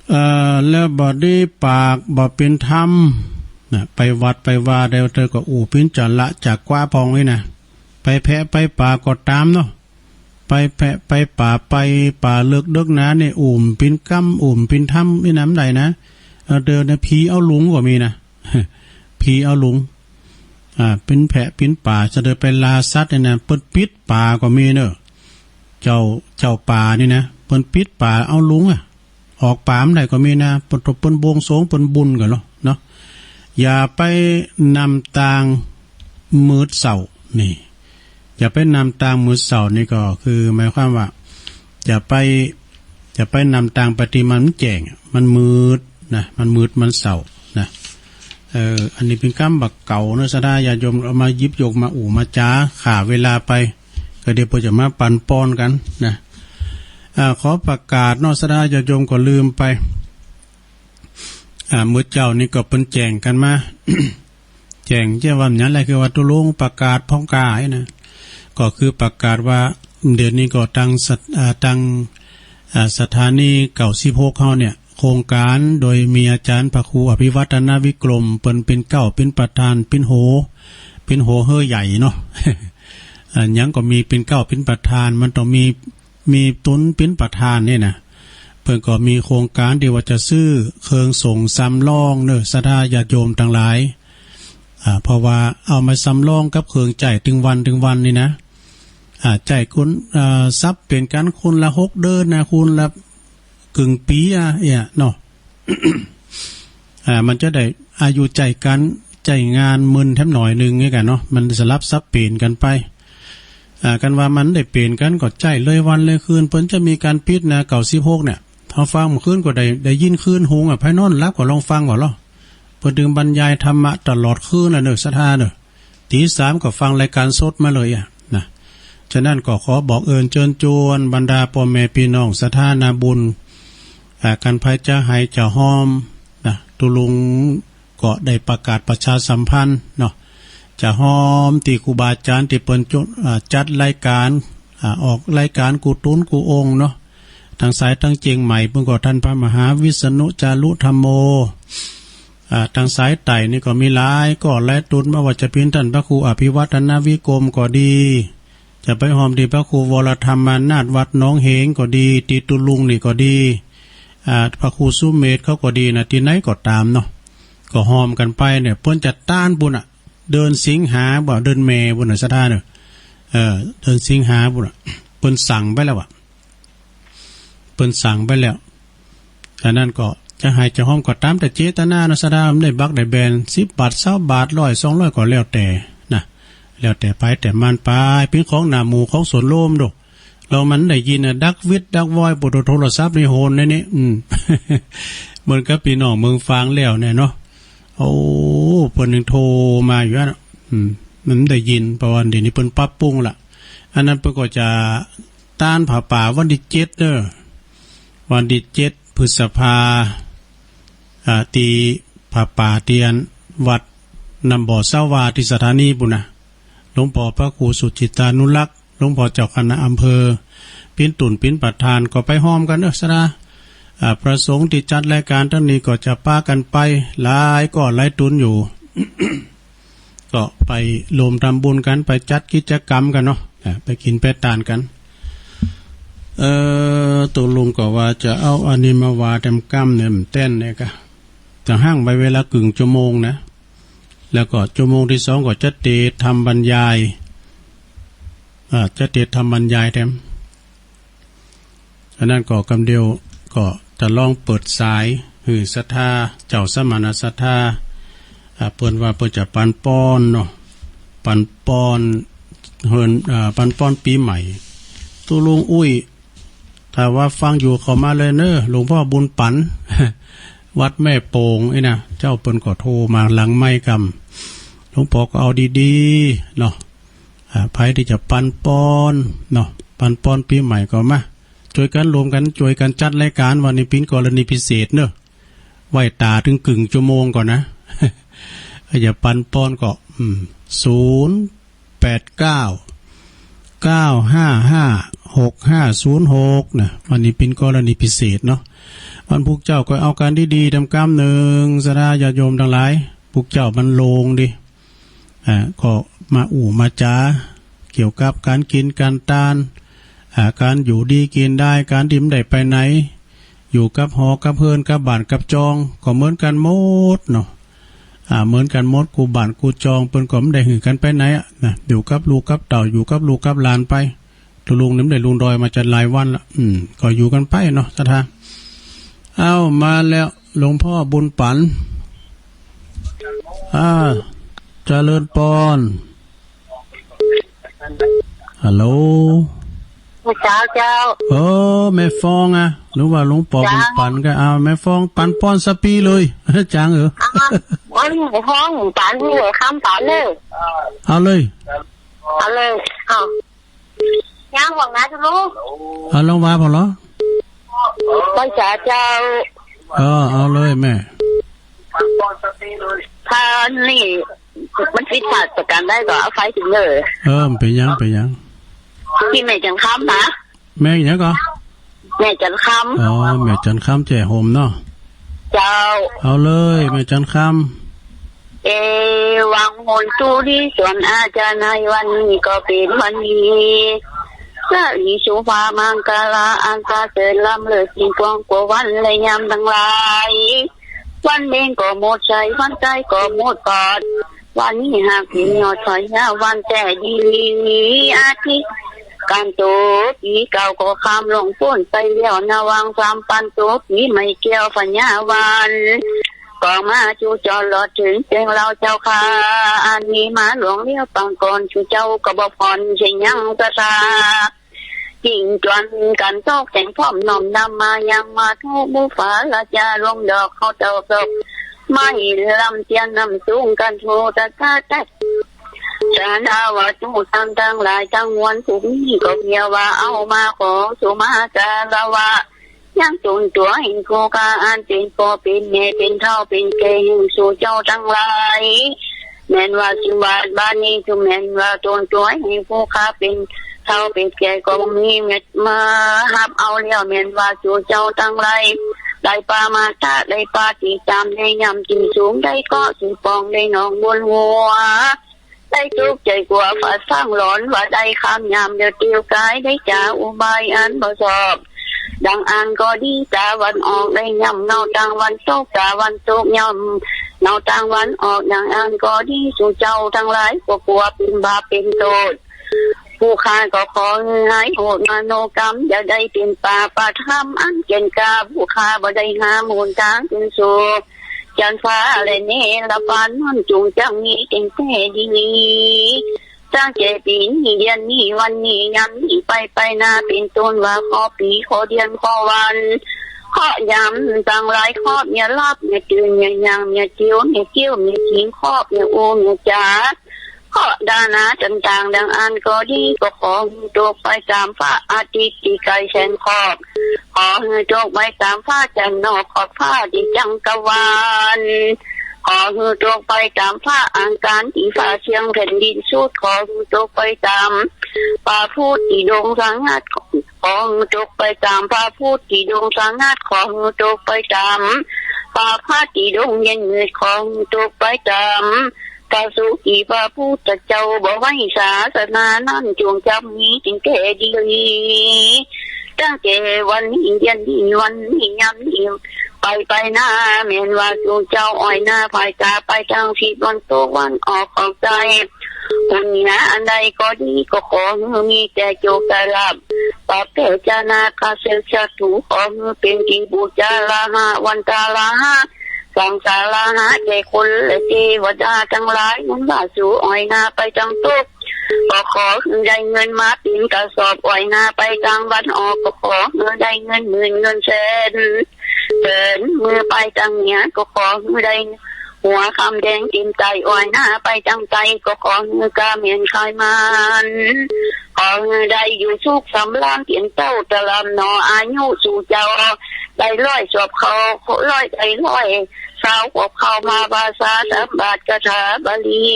เอ่อ แล้วบ่ดีปากบ่เป๋นธรรมนะ ไปวัดไปวาเดียวเต๊อะก็อู้เป๋นจ๋าละจ๋ากว้าพ่องนี่นะ ไปแพะไปป๋าก็ต๋ามเนาะ ไปแพะไปป๋า ไปป๋าเลิกเดิกนานี่ อู้เป๋นกำ อู้เป๋นธรรมนี่นะ บ่ได้นะ เออ เดี๋ยวนี้ผีเอาหลุงก็มีนะ ผีเอาหลุง อ่า เป๋นแพะเป๋นป๋า จะเดินไปล่าสัตว์นี่นะ เปิ้นปิดป่าก็มีเน่อ เจ้า เจ้าป่านี่นะ เปิ้นปิดป่าเอาหลุงอะ ออกป่าบ่ได้ก็มีนะ เปิ้น เปิ้นบวงสรวง เปิ้นบุญกั๋นเนาะ เนาะ อย่าไปนำตางมืดเศร้า นี่ อย่าไปนำตางมืดเศร้า นี่ก็คือหมายความว่า อย่าไป อย่าไปนำตางไปตี้มันแจ้ง มันมืดนะ มันมืดมันเศร้านะ เออ อันนี้เป๋นกำบ่าเก่าเนาะ ศรัทธาญาติโยม เอามาหยิบยกมาอู้มาจ๋า ฆ่าเวลาไป ก็เดี๋ยวเปิ้นจะมาปั่นป่วนกั๋นนะ อ่า ขอประกาศเนาะ ศรัทธาญาติโยม ก็ลืมไป อ่า เมื่อเจ๊านี้ก็เปิ้นแจ้งกั๋นมา แจ้งเจ้าว่าหยังแหละ คือว่าตุ๊ลุงประกาศพ่องกาไอ้นะ ก็คือประกาศว่าเดี๋ยวนี้ก็ตังสถ- อ่า ตัง อ่า สถานีเก้าสิบหกเฮาเนี่ย โครงก๋านโดยมีอาจ๋ารย์พระครูอภิวัฒนวิกรม เปิ้นเป๋นเก๊าเป๋นประธาน เป๋นหัว เป๋นหัวเฮ่อใหญ่เนาะ อ่า หยังก็มีเป๋นเก๊าเป๋นประธาน มันต้องมี มีตุ๊นเป๋นประธานนี่นะ เปิ้นก็มีโครงก๋านตี้ว่าจะซื้อเครื่องสงฆ์สำรองเน่อ ศรัทธาญาติโยมตังหลาย อ่า เพราะว่าเอามาสำรองกับเครื่องใจ๊ตึงวันตึงวันนี่นะ อ่า ใจ๊คน อ่า สับเป๋นกั๋นคนละหกเดือนนะ คนละเกิ่งปี๋อะ เอี้ย เนาะ อ่า มันจะได้อายุใจ๊กั๋น ใจ๊งานเมินแถมหน่อยนึ่งนี่กั๋นเนาะ มันสลับสับเป๋นกั๋นไป อ่า กั๋นว่ามันได้เป๋นกั๋นก็ใจ๊เลยวันเลยคืน เปิ้นจะมีก๋านปิดนะ เก้าสิบหกเนี่ย เฮาฟังเมื่อคืนก็ได้ ได้ยินคืนหุงอะ ใผนอนหลับก็ลองฟังก่อเนาะ เปิ้นตึงบรรยายธรรมะตลอดคืนน่ะเน่อ ศรัทธาเน่อ ตีสามก็ฟังรายก๋านสดมาเลยอะนะ ฉะนั้นก็ขอบอกเอิญเจิญจวนบรรดาป้อแม่ปี้น้องศรัทธานาบุญ อ่า กั๋นใผจะไห้จะฮ้อมนะ ตุ๊ลุงก็ได้ประกาศประชาสัมพันธ์เนาะ จะฮ้อมตี้ครูบาอาจ๋ารย์ตี้เปิ้นจุ- อ่า จัดรายก๋าน อ่า ออกรายก๋านกู้ตุ๊นกู้องค์เนาะ ตังสายตังเจียงใหม่ เปิ้นก็ต้านพระมหาวิษณุจารุธัมโม อ่า ตังสายใต้นี่ก็มีหลายก๊อหลายตุ๊น บ่ว่าจะเป๋นต้านพระครูอภิวัฒนวิกรมก็ดี จะไปฮ้อมตี้พระครูวรธรรมานาถวัดหนองเหงก็ดี ตี้ตุ๊ลุงนี่ก็ดี อ่า พระครูสุเมธเขาก็ดีนะ ตี้ไหนก็ต๋ามเนาะ ก็ฮ้อมกั๋นไปเนี่ย เปิ้นจะต้านปู้นน่ะ เดือนสิงหาบ่ เดือนแม่ปู้นน่ะ ศรัทธาเน่อ เออ เดือนสิงหาปู้นน่ะ เปิ้นสั่งไปแล้วอะ เปิ้นสั่งไปแล้ว อันนั้นก็จะไห้จะฮ้อมก็ต๋ามแต่เจตนาเนาะ ศรัทธา มันได้บักได้แบน สิบบาท ซาวบาท ร้อย สองร้อย ก็แล้วแต่นะ แล้วแต่ใผแต่มันไป เป๋นของหน้าหมู่ของส่วนรวมโด แล้วมันได้ยินน่ะ ดักวิทย์ดักวอย ปุโต โทรศัพท์นี่โหนในนี้ อืม เหมือนกับปี้น้องเมืองฝางแล้วเนี่ยเนาะ โอ้ เปิ้นยังโทรมาอยู่อะ อืม มันได้ยิน เพราะว่าเดี๋ยวนี้เปิ้นปรับปรุงละ อันนั้นเปิ้นก็จะตานผ้าป่าวันตี้เจ็ดเด้อ วันตี้เจ็ดพฤษภา อ่า ตี้ผ้าป่าตี้อันวัดน้ำบ่อสาวาตี้สถานีปู้นนะ หลวงป้อพระครูสุจิตตานุรักษ์ หลวงป้อเจ้าคณะอำเภอ ปิ๋นตุ๊นปิ๋นประธาน ก็ไปฮอมกั๋นเนาะ ศรัทธา อ่า พระสงฆ์ตี้จัดรายก๋านตังนี้ก็จะปากั๋นไป หลายก้อนหลายตุ๊นอยู่ ก็ไปรวมทำบุญกั๋น ไปจัดกิจกรรมกั๋นเนาะ อ่า ไปกิ๋นไปตานกั๋น เอ่อ ตกลงก็ว่าจะเอาอันนี้มาว่าแต้มกำเนี่ย มันแต้นเนี่ยกะ จะห้างไว้เวลาเกิ่งชั่วโมงนะ แล้วก็ชั่วโมงตี้สองก็จะเตรียมทำบรรยาย อ่า จะเตรียมทำบรรยายแต้ม อันนั้นก็กำเดียวก็จะลองเปิดสายหื้อศรัทธา เจ้าสมณะศรัทธา อ่า เปิ้นว่าเปิ้นจะปันป้อนเนาะ ปันป้อนเฮิ่น อ่า ปันป้อนปี๋ใหม่ ตุ๊ลุงอุ้ย ถ้าว่าฟังอยู่เข้ามาเลยเนาะ หลวงป้อบุญปัน วัดแม่โป่งนี่นะ เจ้าเปิ้นก็โทรมาหลังไมค์กำ หลวงป้อก็เอาดีๆ เนาะ อ่า ใผตี้จะปันป้อนเนาะ ปันป้อนปี๋ใหม่ก็มา จ้วยกั๋นรวมกั๋น จ้วยกั๋นจัดรายก๋าน วันนี้ปิ๋นกรณีพิเศษเนาะ ไว้ต๋าเถิงเกิ่งชั่วโมงก่อนนะ ใผจะปันป้อนก็ อืม ศูนย์แปดเก้า เก้าห้าห้า หกห้าศูนย์หก นะ วันนี้ปิ๋นกรณีพิเศษเนาะ วันพุธเจ้าก็เอากั๋นดีๆ แต้มกำนึ่ง ศรัทธาญาติโยมตังหลาย พุธเจ้ามันโล่งดี อ่า ก็มาอู้มาจ๋า เกี่ยวกับก๋านกิ๋นก๋านตาน อ่า ก๋านอยู่ดีกิ๋นดาย ก๋านตี้บ่ได้ไปไหน อยู่กับหอกับเฮือนกับบ้านกับจอง ก็เหมือนกั๋นหมดเนาะ อ่า เหมือนกั๋นหมด กู้บ้านกู้จอง เปิ้นก็บ่ได้หื้อกั๋นไปไหนอะนะ อยู่กับลูกกับเต้า อยู่กับลูกกับหลานไป ตุ๊ลุงนี่บ่ได้ลงดอยมาจะหลายวันละ อืม ก็อยู่กั๋นไปเนาะ ศรัทธา เอ้า มาแล้ว หลวงป้อบุญปัน อ่า เจริญปอน ฮัลโหล เจ้า เจ้า เออ แม่ฟองอะ หรือว่าหลวงป้อ เจ้า บุญปันก็เอา แม่ฟองปันป้อนสะปี้เลย จางเออ อ่ะ วันนี้แม่ฟองปัน นี่คำปันเลย เอาเลย เอาเลย เอา ยังหวังนะทุกลูก เอาลองว่าพอเหรอ ไหว้สาเจ้า เออ เอาเลยแม่ ถ้านี่มันผิดพลาดประการใดก็อภัยเถิงเน่อ เออ บ่เป๋นหยัง บ่เป๋นหยัง ตี้แม่จันทร์คำนะ แม่หยังก่อ แม่จันทร์คำ อ๋อ แม่จันทร์คำแจ่ห่มเนาะ เจ้า เอาเลย แม่จันทร์คำ เอวังโหนตุ ดีส่วนอาจารย์ ในวันนี้ก็เป๋นวันดี สะหลีสุภาพมังคละ อันประเสริฐล้ำเลิศยิ่งกว่าวันและยามตังหลาย วันเบญก็หมดใส วันใสก็หมดปาด วันนี้หากเป๋นยอดไฟ วันแต๊ดี อาทิตย์ ก๋านโตปี๋เก่าก็ข้ามล่วงป๊นไปแล้ว นาวางสามปันโตปี๋ใหม่แก้วพญาวัน ก็มาจุจอดรอดเถิงเตียงเฮาเจ้าข้า อันนี้มาล่วงแล้วปางก่อน จุเจ้าก็บ่ผ่อนเสียหยังศรัทธา ยิ่งจวนกั๋นตกแต่งพร้อมน้อมนำมายังมาทุบูชาราชาหลวงดอกข้าวตอกดอกไม้ลำเตียนน้ำสูงกั๋นทูตะกะแต๊ก สาราวัตถุธรรมตังหลายตังมวล ผู้มีก็เพียงว่าเอามาขอสุมาการะ ยังตนตั๋วแห่งผู้ข้า อันเป๋นป้อเป๋นแม่ เป๋นเฒ่าเป๋นแก่แห่งสู่เจ้าตังหลาย แม่นว่าสิบาทบาทนี้ คือแม่นว่าตนตั๋วแห่งผู้ข้าเป๋นเฒ่าเป๋นแก่ก็มีเม็ดมาฮับเอาแล้ว แม่นว่าสู่เจ้าตังหลาย ได้ปามาทะ ได้ปาติตาม ได้ย่ำตี้สูง ได้เกาะตี้ป้อง ได้นองบนหัว ได้ตุ๊กใจ๋กั๋ว ฝาดฟั่งหลอน ว่าได้ข้ามยามเดียวเตียวกาย ได้จ๋าอุบายอันบ่ชอบ ดังอั้นก็ดี ตาวันออกได้ย่ำเงาตางวันตก ตาวันตกย่ำเงาตางวันออก ดังอั้นก็ดี สู่เจ้าตังหลาย ก็กลัวเป๋นบาปเป๋นโต้ษ ผู้ข้าก็ขอหื้อหายโหดมโนกรรม อย่าได้เป๋นปาปะธรรมอันเก๋นกล้า ผู้ข้าบ่ได้ห้ามหนตางเป๋นสุข จันทร์ฟ้าและเนรปานนั้น จุ่งจั้งมีเตียงแต๊ดี ตั้งแต่ปี๋นี้เดือนนี้วันนี้ยามนี้ไปไปหน้า เป๋นต้นว่าข้อปี๋ข้อเดือนข้อวัน ข้อยามตังหลาย ข้อเมียหลับเมียตื่นเมียย่างเมียเตียวเมียเตียวเมียจิง ข้อเมียอู้เมียจ๋า ข้อดานาต่างๆ ดังอั้นก็ดี ก็ขอหื้อตกไปต๋ามฟ้าอาทิตย์ตี้ใก้แสนขอบ ขอหื้อตกไปต๋ามฟ้าจันทร์นอกขอบฟ้าตี้จักรวาล ขอหื้อตกไปต๋ามฟ้าอังคารตี้ฟ้าเสี้ยงแผ่นดินสุด ขอหื้อตกไปต๋ามพระพุธตี้ดงสงัด ขอหื้อตกไปต๋ามพระพุธตี้ดงสงัด ขอหื้อตกไปต๋ามพระพัดตี้ดงเย็นมืด ขอหื้อตกไปต๋ามพระสุขตี้พระพุทธเจ้าบ่ไว้ศาสนานั้น จงจักมีติ่งแก่ดี ตั้งแต่วันนี้เดือนนี้วันนี้ยามนี้ไปไปหน้า แม่นว่าสู่เจ้าอ้อยหน้า ผายต๋าไปตางทิศตะวันตกตะวันออกของใต้ บุญญาอันใดก็ดี ก็ขอหื้อมีแต่โชคลาภ ปะเปจานาคาเสกศัตรู ขอหื้อเป๋นตี้ปู๋จาลาหะ วันตาลาหะ สังสาราหะ แก่คนและเตวดาตังหลาย นั้นว่าสู่อ้อยหน้าไปตางตก ก็ขอหื้อได้เงินมาเป๋นกระสอบ อ้อยหน้าไปตางวันออก ก็ขอหื้อได้เงินหมื่นเงินแสน เป๋นมือไปตางเหนือ ก็ขอหื้อได้หัวคำแดงเต๋มใต้ อ้อยหน้าไปตางใต้ ก็ขอหื้อก้าแม่นขายมัน ขอหื้อได้อยู่สุขสำราญเป๋นเต้าตะลำหน่อ อายุสู่เจ้าได้ร้อยสอบเข้า ร้อยได้ร้อยซาวขวบเข้า พระภาษาสามบาทคาถาบาลี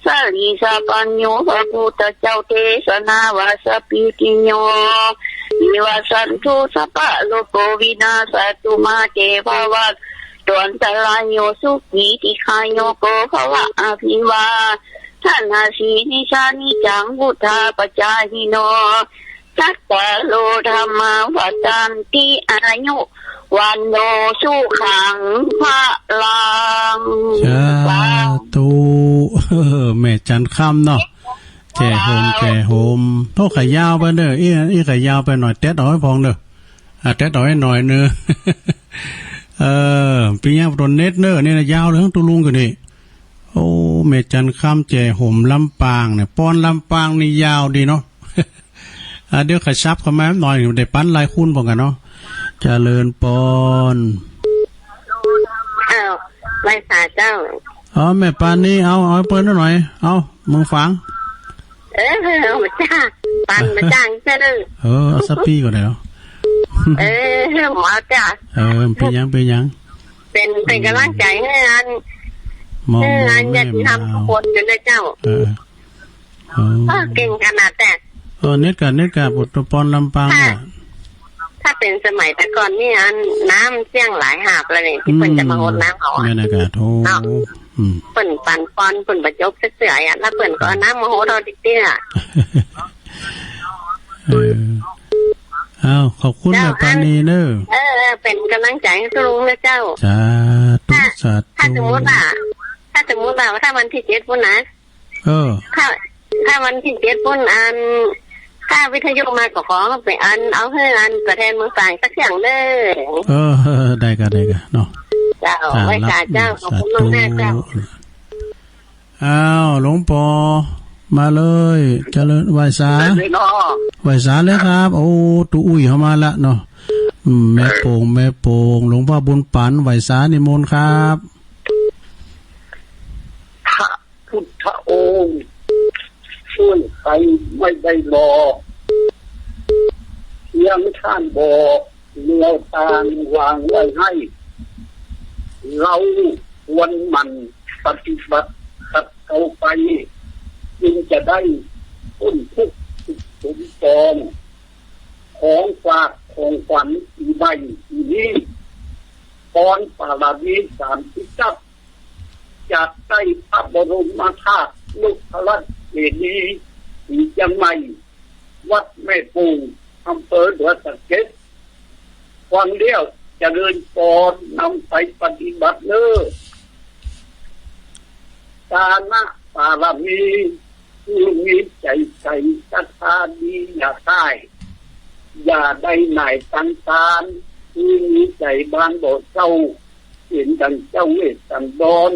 สาลีสาปัญญู พระพุทธเจ้าเตสนาว่า สัพพีติโย วิวัชชันตุ สัพพะโรโค วินาสสะตุ มาเตภวัตวันตะราโย สุขีทีฆายุโกภะวะ อะภิวาทะนะสีลิสสะ นิจจังวุฑฒาปะจายิโน จัตตาโรธัมมาวัฑฒันติ อายุ วัณโณ สุขัง พะลัง สาธุ แม่จันทร์คำเนาะ แจ๋ห่ม แจ๋ห่ม โอ้ ก็ยาวไปเน่อ อี้ อี้ก็ยาวไปหน่อย เต็ดเอาให้พ่องเน่อ อ่ะ เต็ดเอาให้หน่อยเน่อ เออ เป๋นยัง ตนเน็ตเน่อ นี่นะ ยาวเลย ตุ๊ลุงก็นี่ โอ้ แม่จันทร์คำ แจ๋ห่ม ลำปางเนี่ย ปอนลำปางนี่ยาวดีเนาะ อ่ะ เดี๋ยวขยับเข้ามาหน่อย ได้ปันหลายคนป้องกั๋นเนาะ เจริญปอน อ้าว ไหว้สาเจ้า อ๋อ แม่ปานี เอา เอาเปิ้นหน่อย เอา มึงฟัง เออ เอามาจ้า ปันมาจ้างเจ้าเด้อ เออ เอาสักปี๋ก็ได้เนาะ เออ หมอจ้า เออ เป๋นยัง เป๋นยัง เป๋น เป๋นก๋ำลังใจ๋หื้ออัน หมอ หื้ออัน หมอ ญาติธรรม แม่ ทุกคนอยู่นะเจ้า เออ อ๋อ เออ เก่งขนาดแต่ เออ เน็ตกะ เน็ตกะ ปุตตะปอนลำปาง ถ้า เนี่ย ถ้าเป๋นสมัยแต่ก่อนนี่ อันน้ำเสี้ยงหลายหาบเลยนี่ ตี้เปิ้นจะมาหดน้ำเอาอะ แม่นกะ โธ่ เนาะ อืม เปิ้นปันปอน เปิ้นบ่จกเสื้อๆ อะ แล้วเปิ้นก็เอาน้ำมาหดเอาติ๊กๆ อะ เออ อ้าว ขอบคุณ เจ้า แม่ปานีเน่อ เออ เออ เป๋นก๋ำลังใจ๋หื้อตุ๊ลุงนะเจ้า สาธุ ถ้า สาธุ ถ้าสมมุติว่า ถ้าสมมุติว่า ถ้าวันตี้เจ็ดปู้นนะ เออ ถ้า ถ้าวันตี้เจ็ดปู้นอัน ถ้าวิทยุมาก็ขอเป๋นอัน เอาหื้ออันตั๋วแทนเมืองฝางสักเสียงเน่อ เออ ได้กะ ได้กะเนาะ เจ้า อ่า ไหว้สาเจ้า รับ ขอบคุณมากๆ เจ้า สาธุ อ้าว หลวงปอ มาเลย เจริญ ไหว้สา เจริญเนาะ ไหว้สาเลยครับ โอ้ ตุ๊อุ้ยเข้ามาละเนาะ อืม แม่โป่ง แม่โป่ง หลวงพ่อบุญปัน ไหว้สานิมนต์ครับ พระพุทธองค์ช่วยไปไม่ได้หรอก เพียงท่านบอกแนวทางวางไว้ให้ เราควรหมั่นปฏิบัติขัดเกลาไป จึงจะได้พ้นทุกข์สุขสมปอง ของฝากของขวัญปีใหม่ปีนี้ พรปารมีสามสิบทัศ จากใต้พระบรมธาตุนพรัตน์เสนี ศรีเชียงใหม่ วัดแม่โป่ง อำเภอดอยสะเก็ด ฟังแล้วเจริญปอน นำไปปฏิบัติเน่อ ทานปารมี ผู้มีใจ๋ใสศรัทธาดีอย่าได้ อย่าได้หน่ายตังทาน ผู้มีใจ๋บางบ่เศร้า เป๋นดั่งเจ้าเวสสันดร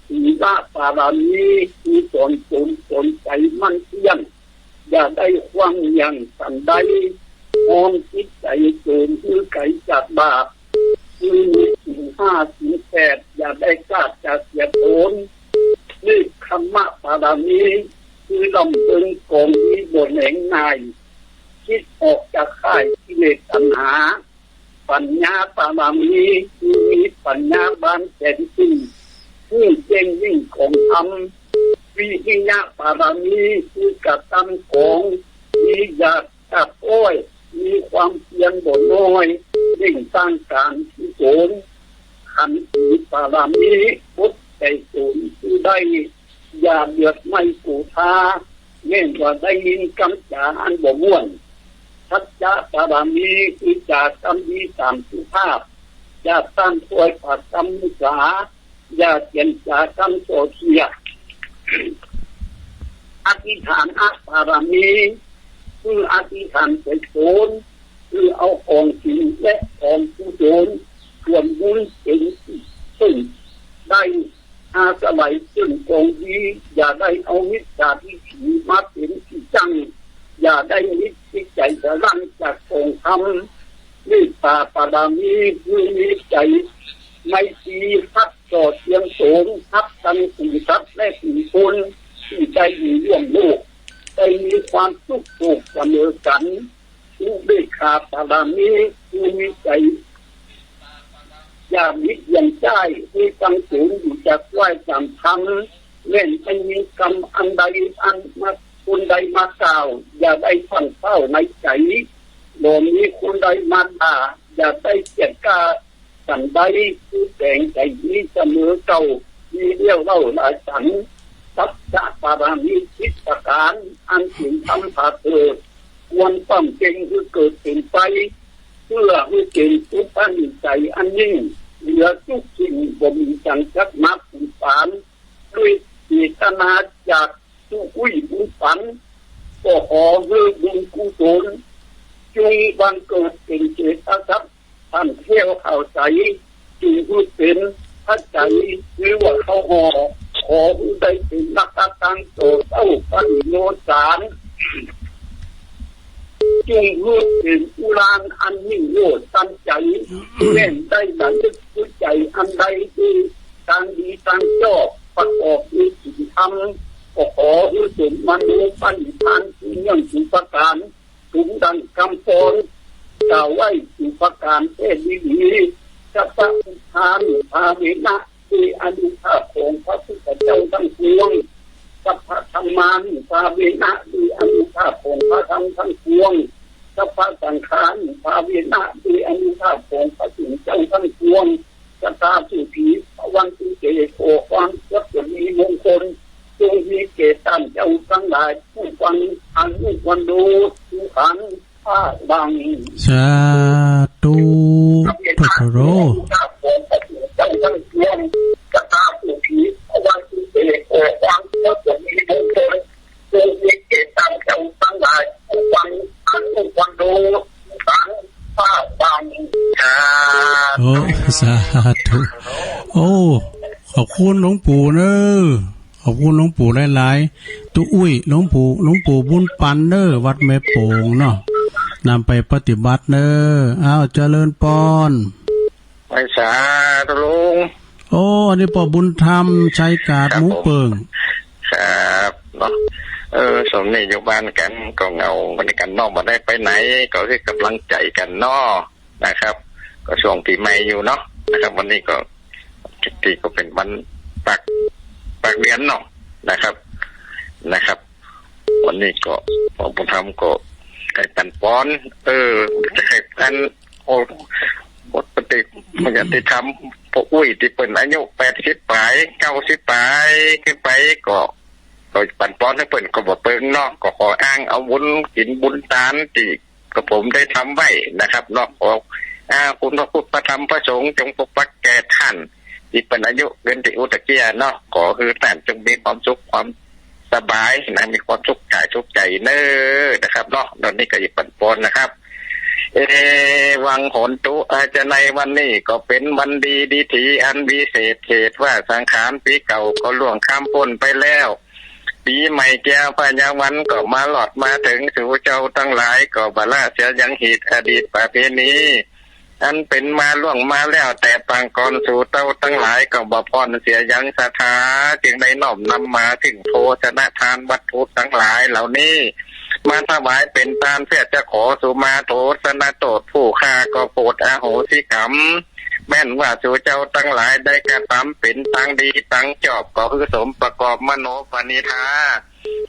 ศีลปารมี คือสอนต๋นสอนใจ๋หมั่นเพียร อย่าได้ขว้างเหยี่ยงสันใด อ้อมจิตใจ๋ต๋นหื้อไก๋จากบาป คือมีศีลห้าศีลแปด อย่าได้ขาดจากเสียต๋น เนกขัมมปารมี คือลำเลิงกองดีบ่แหลงหน่าย คิดออกจากข่ายกิเลสตัณหา ปัญญาปารมี คือมีปัญญาบานแจ๋มจึ้ง ฮู้แจ้งยิ่งของธรรม วิริยปารมี คือกระตำของดีอย่าขาดอ้อย มีความเพียรบ่น้อย เร่งสร้างก๋านกุศล ขันติปารมี อดใจ๋โกรธหื้อได้ อย่าเดือดไหม้โกธา แม้นว่าได้ยินกำจ๋าอันบ่ม่วน สัจจะปารมี คือจ๋ากำดีต๋ามสุภาพ อย่าต้านถ้อยปากกำมุสา อย่าเขียนจ๋ากำส่อเสียด อธิฐานปารมี คืออธิษฐานใจ๋ต๋น คือเอาของกิ๋นและของกุศล ส่วนบุญเป๋นตี้เปิ้ง ได้อาศัยเปิ้งกองดี อย่าได้เอามิจฉาทิฏฐิมาเป๋นตี้จั้ง อย่าได้มีจิตใจ๋สะหลั่งจากกองธรรม เมตตาปารมี คือมีใจ๋ไมตรีฮักส่อเสียงสงฆ์ ฮักตังกู่สัตว์และกู่คนตี้ได้อยู่ร่วมโลก ได้มีความสุขโศกเสมอกั๋น อุเบกขาปารมี คือมีใจ๋ อย่าบิดเบียนใจ๊ หื้อตั้งต๋นอยู่จากไหว้ต๋ามธรรม แม้นได้ยินกำอันใดอันมา คนใดมากล่าว อย่าได้ฟั่งเฝ้าในใจ๋ บ่มีคนใดมาด่า อย่าได้เกียจคร้านสันใด คือแป๋งใจ๋ดีเสมอเก่า มีเลี้ยวเล่าหลายสัน สัจจะปารมีสิบประก๋าน อันเป๋นธรรมผาเถิด ควรบำเพ็ญหื้อเกิดเป๋นไป เปื้อหื้อเป๋นอุปนิสัยอันยิ่ง เหลือกู้สิ่งบ่มีสังกัดมาปูนปาน ด้วยเจตนาจากกู้อุ้ยบุญปัน ก็ขอหื้อบุญกุศล จุ่งบังเกิดเป๋นเจตทรัพย์ ต้านแคล้วข่าวใส จุ่งหื้อเป๋นพระใจ๋ หรือว่าเข้าห่อ ขอหื้อได้เป๋นมรรคทางต่อเต้าปรินิพพาน จุ่งหื้อเป๋นอุรานอันยิ่งโลดตั้งใจ๋ แม้นได้ระลึกหื้อใจ๋อันใดดี ตางดีตางชอบ ประกอบด้วยศีลธรรม ก็ขอหื้อเป๋นมโนปณิธานตี้เนื่องสุประก๋าน สมดังกำปอน กล่าวไว้สุประก๋านแต๊ดีๆ สัพพะพุทธานุภาเวนะ ด้วยอานุภาพของพระพุทธเจ้าตังปวง สัพพะธัมมานุภาเวนะ ด้วยอานุภาพของพระธรรมตังปวง สัพพะสังฆานุภาเวนะ ด้วยอานุภาพของพระสงฆ์เจ้าตังปวง สตาสุขีภวันตุเต ขอความสวัสดีมงคล จงมีแก่ต้านเจ้าตังหลาย ผู้ฟังอนุวันโด สุขังพลัง สาธุ โทโทโร โอ้ สาธุ โอ้ ขอบคุณหลวงปู่เนอะ ขอบคุณหลวงปู่หลายๆ ตุ๊อุ้ย หลวงปู่ หลวงปู่บุญปันเนอะ วัดแม่โป่งเนาะ นำไปปฏิบัติเนอะ อ้าว เจริญปอน ไหว้สาธุลุง โอ้ อันนี้ป้อบุญธรรม ชัยกาด ครับผม หมูเปิง ครับ เนาะ เออ ส่วงนี้อยู่บ้านกั๋น ก็เหงาเหมือนกั๋นเนาะ บ่ได้ไปไหน ก็หื้อก๋ำลังใจ๋กั๋นเนาะ นะครับ ก็ช่วงปี๋ใหม่อยู่เนาะ นะครับ วันนี้ก็ ที่ก็เป๋นวันปาก ปากเดือนเนาะ นะครับ นะครับ วันนี้ก็ป้อบุญธรรมก็ได้ปั๋นปอน เออ จะให้อัน โอ้ ปกติมันจะได้ถามป้ออุ้ยตี้เปิ้นอายุแปดสิบป๋าย เก้าสิบป๋ายขึ้นไป ก็ ก็ปั๋นปอนหื้อเปิ้นก็บ่เปิงเนาะ ก็ขออ้างเอาบุญศีลบุญตานตี้ กระผมได้ทำไว้นะครับเนาะ ขอ อ่า คุณพระพุทธพระธรรมพระสงฆ์จงปกปักแก่ต้านตี้เปิ้นอายุเกินตี้อู้ตะเกียเนาะ ขอหื้อต้านจงมีความสุขความสบายนะ มีความสุขก๋ายสุขใจ๋เน้อนะครับเนาะ ตอนนี้ก็อีกปั๋นปอนนะครับ เอวังโหนตุ อาจจะในวันนี้ก็เป๋นวันดีดีถีอันวิเศษ เหตุว่าสังขารปี๋เก่าก็ล่วงข้ามป๊นไปแล้ว ปี๋ใหม่แก้วพญาวันก็มารอดมาเถิง สูเจ้าตังหลายก็บ่ละเสียหยัง ฮีตอดีตประเพณี อันเป๋นมาล่วงมาแล้วแต่ปางก่อน สูเจ้าตังหลายก็บ่พ่อนเสียหยัง ศรัทธาจึงได้น้อมนำมาซึ่งโภชนะทานวัตถุตังหลายเหล่านี้ มาถวายเป๋นตาน เปื้อจะขอสูมาโทษนะโต้ษผู้ข้า ก็โผดอโหสิกรรม แม่นว่าสูเจ้าตังหลายได้กระตำเป๋นตังดีตังจอบ ก็หื้อสมประกอบมโนปณิธา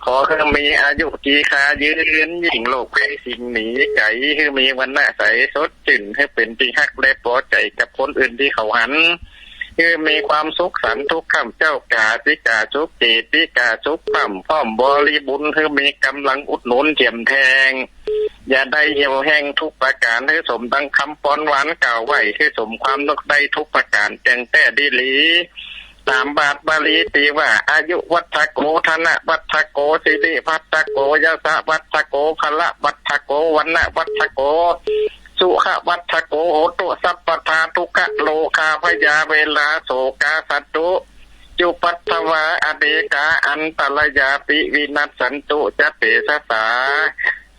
ขอหื้อมีอายุจีคายืน ยิ่งโรคภัยสิ่งหนีไก๋ หื้อมีวรรณะใสสดจื้น หื้อเป๋นตี้ฮักและปอใจ๋กับคนอื่นตี้เขาหัน หื้อมีความสุขสันต์ทุกค่ำเจ๊ากา ปี๋กาสุขเจ ปี๋กาสุขพ่ำ พร้อมบริบูรณ์ หื้อมีก๋ำลังอุดหนุนเจียมแทง อย่าได้เหี่ยวแห้งทุกประก๋าน หื้อสมดังกำปอนหวานกล่าวไว้ หื้อสมความนึกได้ทุกประก๋าน แจ้งแต๊ดีหลี ต๋ามบาทบาลีตี้ว่า อายุวัฑฒโก ธนวัฑฒโก สิริวัฑฒโก ยศวัฑฒโก พละวัฑฒโก วรรณวัฑฒโก สุขวัฑฒโก โหตุสัพพทา ทุกขโรคาพยาเวราโศกา สันตุ จุปัฏฐวา อเนกาอันตรายาปิ วินัสสันตุจะเตชะสา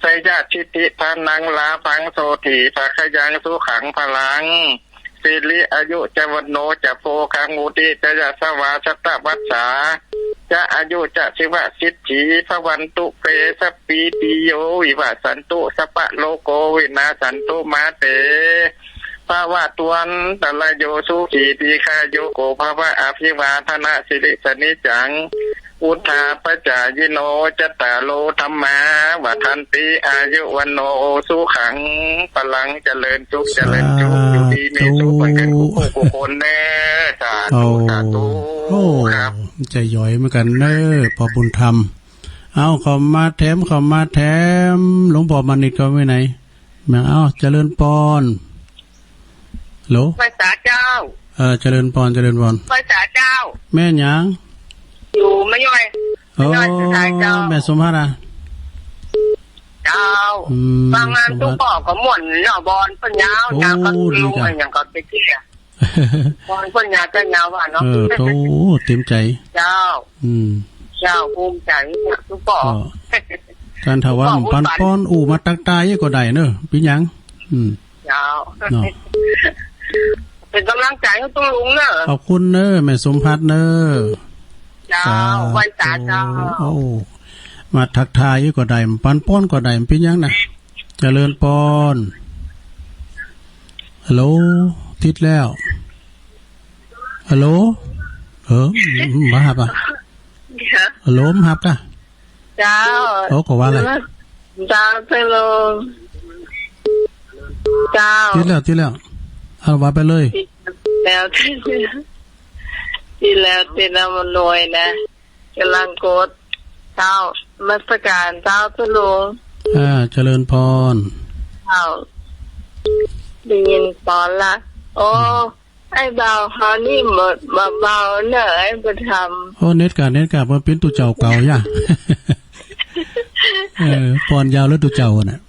ชัยยะสิทธิธนัง ลาภัง โสตถี ภะคะยัง สุขัง พลัง สิริอายุจะ วัณโณจะ โภคัง วุฒิจะ ยะสะวา ชะตะวัสสา จะ อายุจะ ชีวะสิทธิ ภะวันตุ เป สะปีติโย วิวัสสันตุ สัพพะโรโก วินาสสันตุ มาเต ภะวะตวันตะระโย สุขี ดีฆายุโก ภะวะ อภิวาทะนะสีลิสะนิจจัง วุฑฒาปะจายิโน จัตตาโร ธัมมา วัฑฒันติ อายุ วัณโณ สุขัง พลัง เจริญสุข เจริญสุข อยู่ดีมีสุข สาธุ กันกู้ผู้กู้คนเน่อ สาธุ โอ้ สาธุ โอ้ ครับ จะหยอยเหมือนกั๋นเน่อ ป้อบุญธรรม เอา เข้ามาแถม เข้ามาแถม หลวงป้อมานิตรก็ไว้ไหน แม่ง เอา เจริญปอน ฮัลโหล ไหว้สาเจ้า เออ เจริญปอน เจริญปอน ไหว้สาเจ้า แม่หยัง อยู่แม่ย้อย โอ้ แม่ย้อยสุดท้ายเจ้า แม่สมภัทรอะ เจ้า อืม ฟังงาน สมภัทร ตุ๊กป้อก็ม่วนเนาะ บอนเปิ้นยาว โอ้ จางก็ ดีจ้ะ ลุงอะหยังก็ไปเตี้ย บอนเปิ้นยาวก็ยาวว่ะเนาะ เออ โธ่ เต็มใจ๋ เจ้า อืม เจ้า ภูมิใจ๋เนี่ย ตุ๊กป้อ ก็ การถวาย ตุ๊กป้อ ปันปอน อู้มาตักตายก็ได้เนอะ เป๋นหยัง อืม เจ้า เนาะ เป๋นก๋ำลังใจ๋หื้อตุ๊ลุงเน่อ ขอบคุณเน่อ แม่สมภัทรเน่อ เจ้า สาธุ ไหว้สาเจ้า โอ้ มาตักตายก็ได้ ปันปอนก็ได้ เป๋นหยังนะ เจริญปอน ฮัลโหล ติดแล้ว ฮัลโหล เออ บ่ฮับอะ เดี๋ยว ฮัลโหล บ่ฮับกะ เจ้า โอ้ ก็ว่าอะไร เจ้า เจ้า เจ้า ติดแล้ว ติดแล้ว เอา ว่าไปเลย ติดแล้ว ติดแล้ว ติดแล้ว ติดแล้ว มันรวยนะ ก๋ำลังกด เจ้า นมัสก๋านเจ้า ตุ๊ลุง อ่า เจริญปอน เจ้า ได้ยินปอนละ โอ้ อืม ไอ้บ่าวเฮานี่บ่ บ่เบาเน่อ ไอ้บุญธรรม โอ้ เน็ตกะ เน็ตกะ มันเป๋นตุ๊เจ้าเก่าย่ะ เออ ปอนยาวแล้วตุ๊เจ้าน่ะ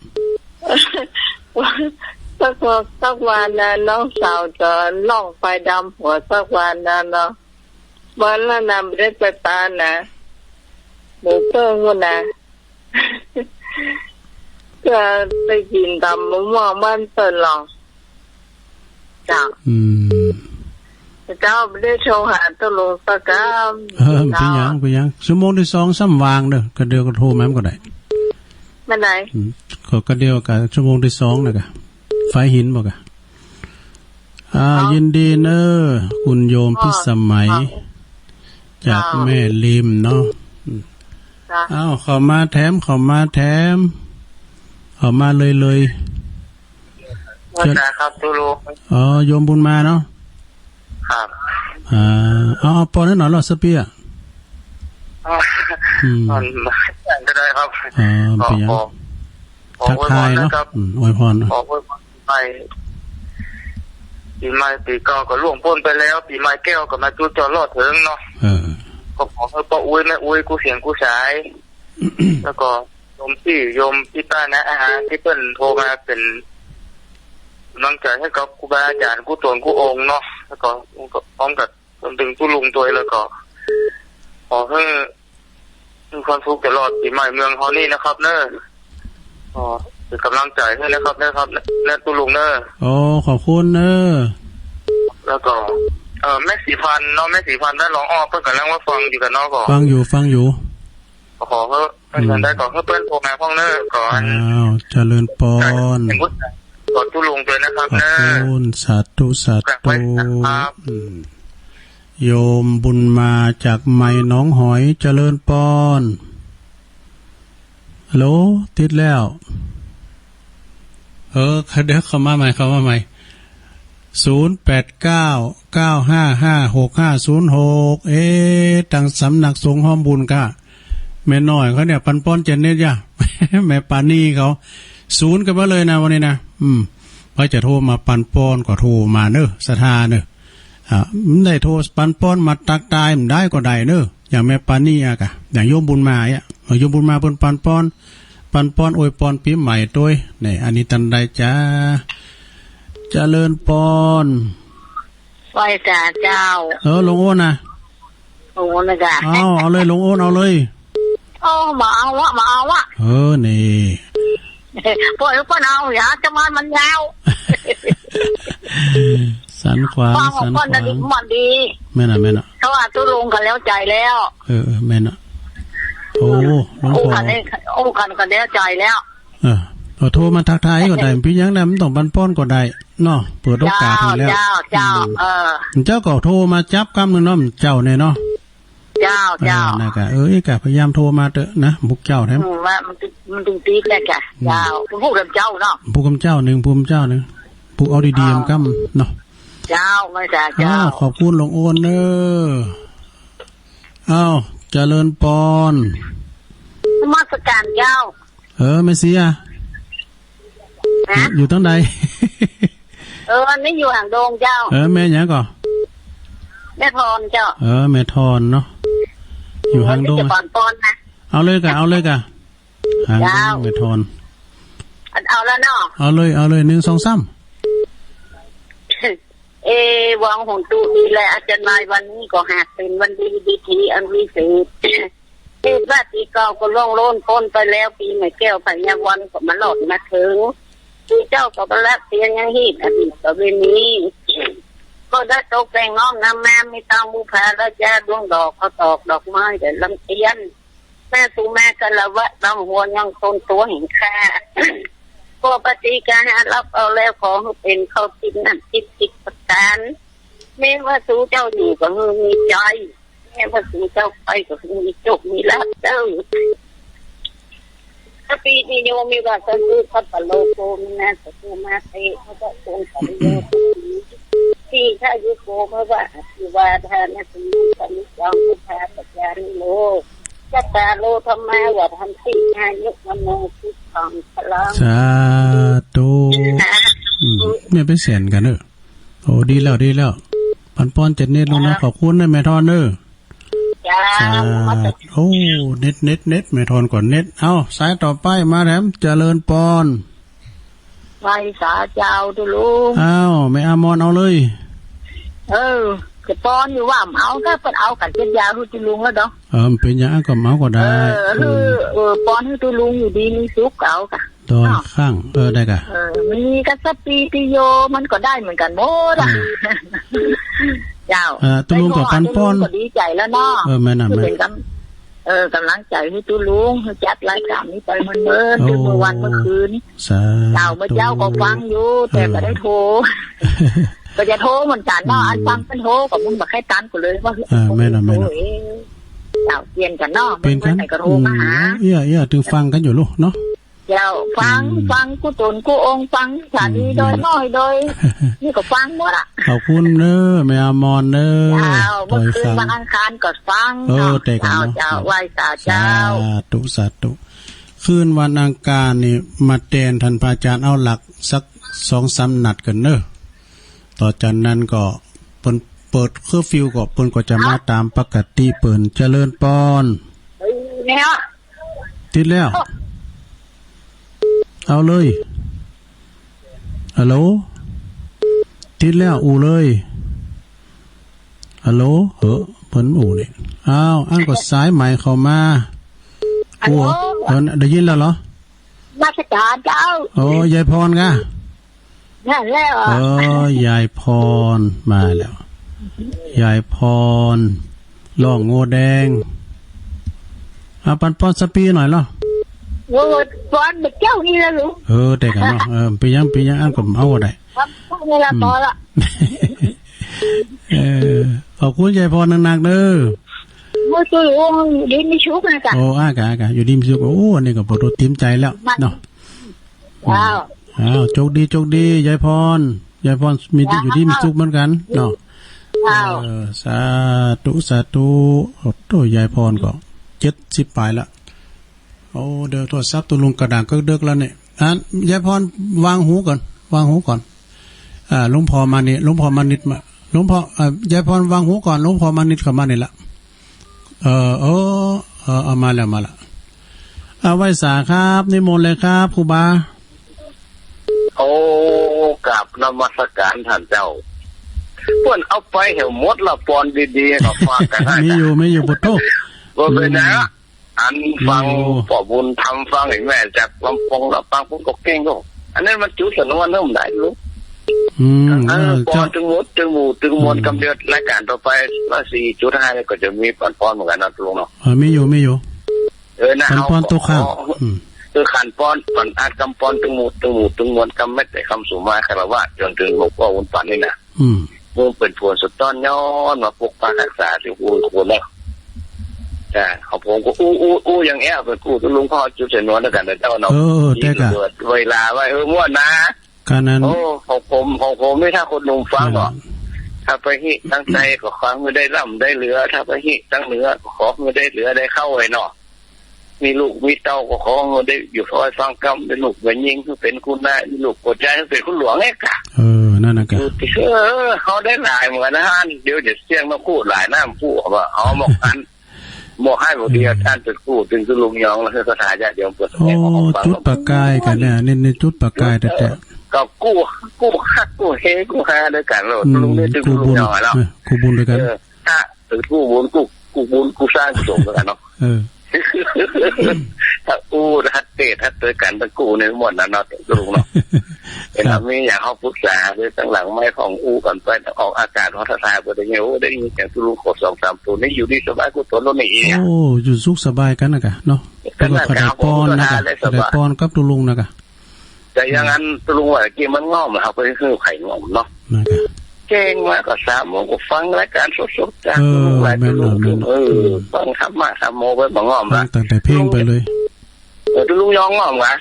สักวัน สักวันนะ น้องสาวจะล่องไปดำหัวสักวันนะเนาะ วันละนะ บ่ได้ไปปานนะ หมู่เปิ้งพู้นนะ ก็ไปกิ๋นตำมะม่วงบ้านเปิ้นลอง เจ้า อืม เจ้าบ่ได้โทรหาตุ๊ลุงสักกำ เออ เป๋นหยัง เป๋นหยัง ชั่วโมงตี้สองซ้ำว่างเน่อ ก็เดี๋ยวก็โทรมามันก็ได้ เมื่อไหร่ อืม ก็ ก็เดี๋ยวกะชั่วโมงตี้สองน่ะกะ ฝายหินบ่กะ อ่า เอ้า ยินดีเน่อ คุณโยมพิสมัย เอ้า จาก เอ้า แม่ริมเนาะ อืม จ้ะ เอ้า เข้ามาแถม เข้ามาแถม เข้ามาเลยเลย ว่าจะครับ ตุ๊ลุง อ๋อ โยมบุญมาเนาะ ครับ อ่า เอา เอาปอนหน่อยเนาะ สะเปีย อ๋อ อืม มันก็ได้ครับ อ่า เป๋นหยัง ขอ ขอ ขอ ทักทายเนาะ อวยพรนะครับ อืม อวยพร ขออวยพรปี๋ใหม่ ปี๋ใหม่ปี๋เก่าก็ล่วงป๊นไปแล้ว ปี๋ใหม่แก้วก็มาจุ๊จ่อรอดเถิงเนาะ เออ ก็ขอหื้อป้ออุ๊ยแม่อุ๊ยกู้เสียงกู้สาย แล้วก็โยมปี้ โยมปี้ป้าน้าอา ตี้เปิ้นโทรมาเป๋น ก๋ำลังใจ๋หื้อกับครูบาอาจ๋ารย์กู้ต๋นกู้องค์เนาะ แล้วก็ ก็พร้อมกับรวมเถิงตุ๊ลุงตวย แล้วก็ขอหื้อ มีความสุขตลอดปี๋ใหม่เมืองเฮานี่นะครับเน่อ ก็เป๋นก๋ำลังใจ๋หื้อนะครับ เน่อครับ เน่อตุ๊ลุงเน่อ โอ้ ขอบคุณเน่อ แล้วก็ เอ่อ แม่ศรีพันธุ์เนาะ แม่ศรีพันธุ์ได้ลองออก เปิ้นก่ำลังว่าฟังอยู่กั๋นเนาะ ก็ ฟังอยู่ ฟังอยู่ ก็ขอหื้อ เปิ้น อืม ได้ก็หื้อเปิ้นโทรมาพ่องเน่อ ก็อัน อ้าว เจริญปอน เห็นพุทธ ขอตุ๊ลุงตวยนะครับ ขอบคุณเน่อ สาธุ สาธุ ฝากไว้นะครับ อืม โยมบุญมาจากไมหนองหอย เจริญปอน ฮัลโหล ติดแล้ว เออ เดี๋ยวเข้ามาใหม่ เข้ามาใหม่ ศูนย์แปดเก้า เก้าห้าห้า หกห้าศูนย์หก เอ๊ะ ตางสำนักสงฆ์ฮ้อมบุญก้า แม่น้อยเขาเนี่ย ปันปอนเจนเน็ตยะ แม่ปานีเขา ศูนย์กั๋นมาเลยนะวันนี้นะ อืม ใผจะโทรมาปันปอนก็โทรมาเน่อ ศรัทธาเน่อ อ่า บ่ได้โทรปันปอนมาตั๊กตายบ่ได้ก็ได้เน่อ อย่างแม่ปานีอะก้า อย่างโยมบุญมาอะ เออ โยมบุญมาเปิ้นปันปอน ปันปอนอวยปอนปี๋ใหม่ตวย นี่ อันนี้ตันใดจ๊ะ เจริญปอน ไหว้สาเจ้า เออ ลุงโอนนะ ลุงโอนนะจ๊ะ เอา เอาเลย ลุงโอน เอาเลย โอ้ บ่เอาละ บ่เอาละ เออ นี่ ปล่อยเปิ้นเอา อย่า จะมัน มันยาว สันขวาง ฟังของ สันขวาง เปิ้นน่ะดี มันดี แม่นน่ะ แม่นน่ะ เพราะว่าตุ๊ลุงก็แล้วใจ๋แล้ว เออ เออ แม่นน่ะ โอ้ หลวงพ่อ อู้กั๋นนี่ อู้กั๋นก็แล้วใจ๋แล้ว เออ ก็โทรมาตั๊กตายก็ได้ บ่เป๋นหยังนะ บ่ต้องปันปอนก็ได้เนาะ เปิดโอกาสหื้อแล้ว เจ้า เจ้า อืม เออ เจ้าก็โทรมาจั๊บกำนึ่งเนาะ เจ้าเนี่ยเนาะ เจ้า เออ เจ้า นั่นก้า เออ เอ๊ะ ก้าพยายามโทรมาเต๊อะนะ ปุกเจ้าแถม อืม ว่ามันติด มันติดติดแล้วก้า อืม เจ้า ปุกกำเจ้าเนาะ ปุกกำเจ้านึ่ง ปุกกำเจ้านึ่ง ปุกเอาดีๆ เออ กำเนาะ เจ้า ไหว้สาเจ้า อ้าว ขอบคุณลุงโอนเน่อ อ้าว เจริญปอน นมัสการเจ้า เออ แม่ศรีอะ ฮะ อยู่ตางใด เออ อันนี้อยู่หางดงเจ้า เออ แม่หยังก่อ แม่ทอนเจ้า เออ แม่ทอนเนาะ อยู่หางดง เออ จะปันปอนนะ เอาเลยก้า เอาเลยก้า หางดง เจ้า แม่ทอน เอาแล้วเนาะ เอาเลย เอาเลย นึ่ง สอง สาม เอวัง โหนตุ นีแล อาจารย์นาย วันนี้ก็หากเป๋นวันดี ดีทีอันวิเศษ เหตุว่าตี้เก่าก็ล่วงโล้นป๊นไปแล้ว ปี๋ใหม่แก้วไผยวันก็มาลอดมาเถิง ตี้เจ้าก็บ่ละเสียยังฮีตอดีตประเวณี ก็ได้ตกแต่งน้อมนำมา มีตางบูชาราชาดวงดอก ข้าวตอกดอกไม้ และลำเตียน แม่สู่แม่คารวะ ตามหัวยังตนตั๋วแห่งข้า ก็ปฏิกาหารับเอาแล้ว ขอหื้อเป๋นเข้าทิพย์น้ำทิพย์ทิพย์ประการ แม้ว่าสู่เจ้าอยู่ก็หื้อมีใจ๋ แม้ว่าสู่เจ้าไปก็หื้อมีโชคมีลาภเจ้า สะปีติโย วิวัสสันตุ สัพพะโลโก วินาศะตุ มาเต ภะวะตวันตะราโย สุขี ทีฆายุโก ภะวะ อภิวาทานะสีลิสสะนิจัง วุฑฒาปะจายิโน จัตตาโร ธัมมา วัฑฒันติ อายุ วัณโณ สุขัง พลัง สาธุ นะ อืม แม่ไปแสนกั๋นเน่อ โอ้ ดีแล้ว ดีแล้ว ปันปอนเจนเน็ตลุงนะ ขอบคุณเน่อ แม่ทอนเน่อ เจ้า สาธุ โอ้ เน็ต เน็ต เน็ต แม่ทอนก่อนเน็ต เอ้า สายต่อไปมาแถม เจริญปอน ไหว้สาเจ้าตุ๊ลุง อ้าว แม่อมรเอาเลย เออ จะปอนอยู่ว่าบ่เอา ก็เปิ้นเอากั๋นเจ็ดอย่างหื้อตุ๊ลุงแล้วเนาะ เออ บ่เป๋นหยัง ก็บ่เอาก็ได้ เออ เออ หื้อ เออ ปอนหื้อตุ๊ลุงอยู่ดีมีสุข เอาก้า ตอย เนาะ ข้าง เออ ได้ก้า เออ มีกัสสะปีติโย มันก็ได้เหมือนกั๋นหมดอะ เออ เจ้า เออ ตุ๊ลุงก็ปันปอน ตุ๊ลุงก็ดีใจ๋แล้วเนาะ เออ แม่นน่ะ แม่น เป๋นกำ เออ ก๋ำลังใจ๋หื้อตุ๊ลุง หื้อจัดรายก๋านนี้ไปเมินๆ โอ้ ตื่นเมื่อวันเมื่อคืน สาธุ เจ้า เมื่อเจ๊าก็ฟังอยู่ แต่ เออ บ่ได้โทร ก็จะโทรเหมือนกั๋นเนาะ อืม อันฟังเปิ้นโทรก็มันบ่ใค่ตันกูเลยว่า เออ แม่นน่ะ แม่นน่ะ โทรเอง เจ้า เปลี่ยนกั๋นเนาะ เปลี่ยนกั๋น เมื่อไหร่ก็โทรมาหา อืม เอี้ย เอี้ย ตึงฟังกั๋นอยู่ลูกเนาะ เจ้า ฟัง อืม ฟังกู้ต๋นกู้องค์ ฟังสถานี อืม ดอยน้อย ดอย นี่ก็ฟังหมดอะ ขอบคุณเน่อ แม่อมรเน่อ เจ้า เมื่อคืนวันอังคารก็ฟัง เออ เนาะ แต่กันเนาะ เจ้า เจ้า ไหว้สาเจ้า สาธุ สาธุ คืนวันอังคารนี่มาแตนท่านพระอาจารย์เอาหลักสักสองสามนัดกั๋นเน่อ ต่อจากนั้นก็เปิ้นเปิดเคอร์ฟิวก็เปิ้นก็จะมาต๋ามปกติเปิ้น เจริญปอน เฮ้ย เนี่ย ติดแล้ว เอาเลย ฮัลโหล ติดแล้ว อู้เลย ฮัลโหล เออ เปิ้นอู้นี่ อ้าว อันก็สายใหม่เข้ามา ฮัลโหล อู้ เปิ้นได้ยินแล้วเหรอ นมัสการเจ้า โอ้ ยายพรกา นั่นแหละ เออ ยายพรมาแล้ว ยายพร ร้องโง่แดง อ่ะ ปันปอนสักปี๋หน่อยเหรอ โอ้ ปอนเมื่อเจ๊านี่ละลูก เออ แต่กันเนาะ เออ เป๋นหยัง เป๋นหยัง อันก็เอาได้ ครับ นี่ละ อืม ปอละ เออ ขอบคุณยายพรหนักๆ เด้อ โอ้ อยู่ดีมีสุขนะจ๊ะ โอ้ อ่ะกะ อ่ะกะ อยู่ดีมีสุข โอ้ อันนี้ก็บ่ต้องติดใจ๋แล้ว มัน เนาะ อ้าว อ้าว โชคดี โชคดี ยายพร ยายพร มี จ้า อยู่ดีมีสุขเหมือนกั๋นเนาะ อ้าว เออ สาธุ สาธุ โอ้โห ยายพรก็เจ็ดสิบป๋ายละ โอ้ เดี๋ยวโทรศัพท์ตุ๊ลุงกระด่างกึ๊กเดิ๊กแล้วเนี่ย อ่ะ ยายพรวางหูก่อน วางหูก่อน อ่า หลวงพ่อมานี่ หลวงพ่อมานิดมา หลวงพ่อ อ่า ยายพรวางหูก่อน หลวงพ่อมานิดเข้ามานี่ละ เออ เออ เออ เอามาแล้ว มาละ อ่า ไหว้สาครับ นิมนต์เลยครับ ครูบา โอ้ กราบนมัสการต้านเจ้า เปิ้นเอาไปเหียหมดละ ปอนดีๆ ก็ฝากกั๋นให้ มีอยู่ มีอยู่ ปุโต บ่เป๋นหยัง อืม อันฟัง โอ้ ป้อบุญธรรม ฟังไอ้แม่จากลำปงลำปาง ผมก็เก่งก็ อันนั้นมันจุดสนวนเรื่องใดลูก อืม เออ เออ ปอน เจ้า ตึงหมด ตึงหมู่ ตึงมวล อืม กำเดียว รายการต่อไป ร้อยสี่จุดห้า นี่ก็จะมีปันปอนเหมือนกั๋นนะลุงเนาะ เออ มีอยู่ มีอยู่ เออ นะ ปันปอน เอา ตุ๊กครั้ง ขอ อืม คือขันปอน ปันอาจกำปอน ตึงหมู่ ตึงหมู่ ตึงมวล กำเม็ดแต่คำสุมาคารวะ จ๋นเถิงหลวงป้อบุญปันนี่นะ อืม เปิ้นเป๋นผู้สืบต้อนย้อนมาปกปักฮักษาตี้อู้คนแล้ว จ้ะ ของผมก็อู้ อู้ อู้อย่างเอี้ย เป๋นกู้ตุ๊ลุง ขอจุดสนวนแล้วกั๋นนะเจ้าเนาะ เออ เออ ได้ก่ะ เวลาไว้ เออ ม่วนนะ ขนาด โอ้ ของผม ของผมนี่ ถ้าคนหนุ่มฟังก็ อืม ถ้าไปฮี่ตังใต้ก็ขอหื้อได้ร่ำได้เหลือ ถ้าไปฮี่ตังเหนือก็ขอหื้อได้เหลือได้เข้าไว้เนาะ มีลูกมีเต้าก็ขอหื้อได้อยู่ซอยฟังกำ มีลูกแม่ญิงหื้อเป๋นคุณนาย มีลูกผู้จายหื้อเป๋นคุณหลวงไอ้กะ เออ นั่นน่ะกะ อยู่ตี้ เออ เฮาได้หลายเหมือนกั๋นนะ เดี๋ยวจะเสี้ยงนกฮูกหลายน้ำพุว่า เอาหมอกอัน บ่ให้บ่ดี อืม อาจ๋ารย์จะกู้ตึงตุ๊ลุงยอง แล้วก็ทายาทโยมเปิ้น โอ้ แสดงออกมาฟัง จุดประกายกั๋นเนี่ย นี่ นี่จุดประกายแต๊ๆ ก็กู้ กู้ฮักกู้เฮกู้ฮาด้วยกั๋น แล้ว อืม ตุ๊ลุงนี่ตึงตุ๊ลุงยองอะเนาะ กู้บุญ เออ กู้บุญด้วยกั๋น เออ ถ้า เออ กู้บุญ กู้ กู้บุญ กู้สร้างกุศลด้วยกั๋นเนาะ เออ ถ้าอู้ ถ้าเตะ ถ้าเตะกั๋น ถ้ากู้นี่ม่วนนะเนาะ ตุ๊ลุงเนาะ ครับ เวลามีอย่างเฮาปรึกษาด้วย ตังหลังไมค์ของอู้กั๋นไป ออกอากาศ เฮาทักทายไปได้ไง โอ้ ได้ยินเสียงตุ๊ลุงขอสองสามตัว นี่อยู่ดีสบายกู้ต๋นแล้วนี่ โอ้ อยู่สุขสบายกั๋นนะกะเนาะ กั๋นนะ แล้วก็ขะได้ปอนนะกะ ขะได้ปอนกับตุ๊ลุงนะกะ แต่อย่างนั้น อืม ตุ๊ลุงว่าเมื่อกี้มันง่อม เฮาไปหื้อใผง่อมเนาะ นะกะ แจ้งมาก็สามโมงก็ฟังรายการสดๆ จาก เออ ตุ๊ลุงหลาย แม่น ตุ๊ลุง แม่น เออ อืม ฟังธรรมะธรรมโมไปบ่ง่อมละ ฟังตั้งแต่เพลงไปเลย เออ ตุ๊ลุงยองง่อมกะ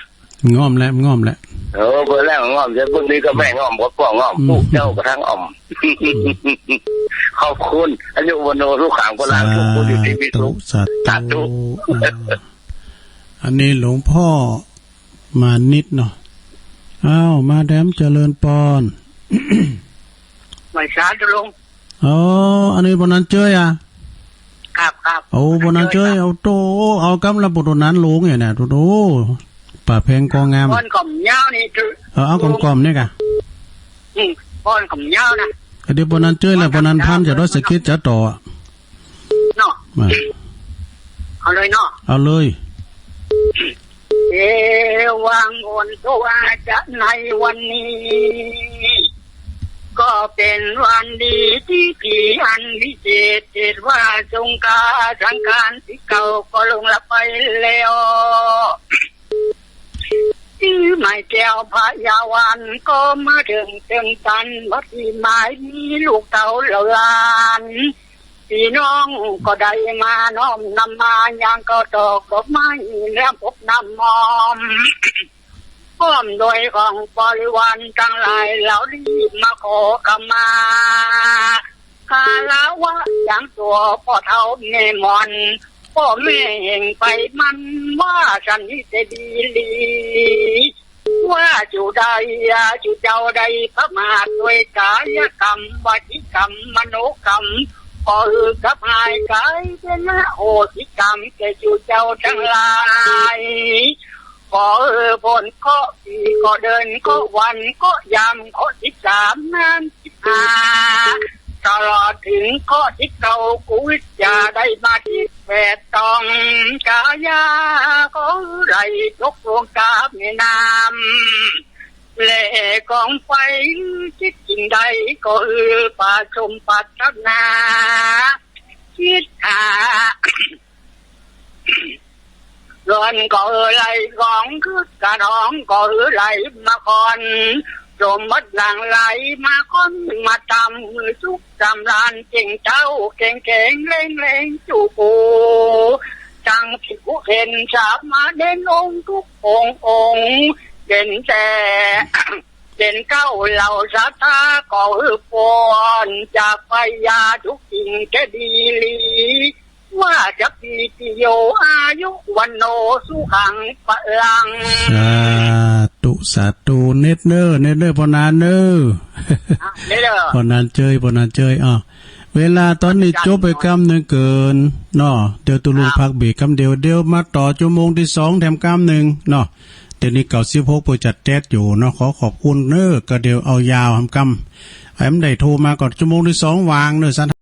ง่อมแล้ว ง่อมแล้ว เออ เปิ้นแล้วง่อม แต่เปิ้นนี่ก็แม่ง่อม ก็ป้อง่อม อืม ปุ๊เจ้ากระทั่งอ่อม อืม ขอบคุณ อายุวัณโณ สุขัง พลัง ทุกคนอยู่ดีมีสุข สาธุ สาธุ สาธุ อ่า อันนี้หลวงพ่อมานิดเนาะ อ้าว มาแดม เจริญปอน ไหว้สาตุ๊ลุง อ๋อ อันนี้บ่นันเจ้ยอะ ครับ ครับ โอ้ บ่นันเจ้ย เอาโต เอากำละบ่โตนันหลงเนี่ยนะ โต โต ป่าแพงกองงาม ปอนก็บ่ยาวนี่ เออ เอากล่อมๆ เนี่ยกะ อืม ปอนก็บ่ยาวนะ อันนี้บ่นันเจ้ยแล้ว บ่นันพันจะร้อยสะกิดจะต่ออะ เนาะ มา เอาเลยเนาะ เอาเลย เอวัง โอนทวาจะ ในวันนี้ ก็เป๋นวันดีตี้ดีอันวิเศษ เทศว่าสงกาสังขารตี้เก่าก็ล่วงลับไปแล้ว ตี้ไม้แก้วพญาวันก็มาเถิงเถิงตัน บัดนี้หมายมีลูกเต้าเหล่าหลาน ปี้น้องก็ได้มาน้อมนำมา ย่างเข้าตอกดอกไม้ น้ำอบน้ำหอม พร้อมด้วยของบริวารตังหลาย เหล่านี้มาขอขมา คารวะอย่างตั๋วป้อเฒ่าแม่หมอน ป้อแม่แห่งไปมันว่าสันนิษฐานดีหลี ว่าจูได้ จูเจ้าได้ประมาทด้วยกายกรรม วจีกรรม มโนกรรม ก็หื้อกับหายกายเป็นอโหสิกรรมแก่จูเจ้าตังหลาย ขอหื้อพ้นเคราะห์ปี เคราะห์เดือน เคราะห์วัน เคราะห์ยาม เคราะห์สิบสามนั้น อา ตลอดเถิงข้อตี้เก้า กูจะได้มาตี้แปด ต้องก๋ายา ก็ไหลตกลงกับแม่น้ำ และกองไฟ คิดสิ่งใดก็คือประสมปรารถนา คิดหา ร้อนก็เอ่อไหลของ คึกขนองก็เอ่อไหลมาก่อน สมบัติหลั่งไหลมาก่อน มาตำมือสุขสำราญ เจ๋งเต้าแข็งแข็งแรงแรง จุกู ตังภิกขุเห็นสามเณรองค์ทุกองค์องค์ เด่นแต่ เด่นเก้าเหล่าศรัทธา ก็คือปอนจากพญาทุกสิ่งจะดีหลี ว่าจะปีติโย อายุวัณโณ สุขังพลัง สาธุ สาธุ เน็ดเน่อ เน็ดเน่อ ปอนานเน่อ อ่ะ เน็ดเน่อ ปอนานเจ้ย ปอนานเจ้ย อ้าว เวลาต๋อนนี้ อาจ๋ารย์ จบไปกำนึ่งเกินเนาะ เดี๋ยวตุ๊ลุง ครับ พักเบรกกำเดียว เดี๋ยวมาต่อชั่วโมงตี้สองแถมกำนึ่งเนาะ เดี๋ยวนี้เก้าสิบหกเปิ้นจัดแต๊ดอยู่เนาะ ขอขอบคุณเน่อ ก็เดี๋ยวเอายาวแถมกำ ใผมันได้โทรมาก่อน ชั่วโมงตี้สองว่างเน่อ สถา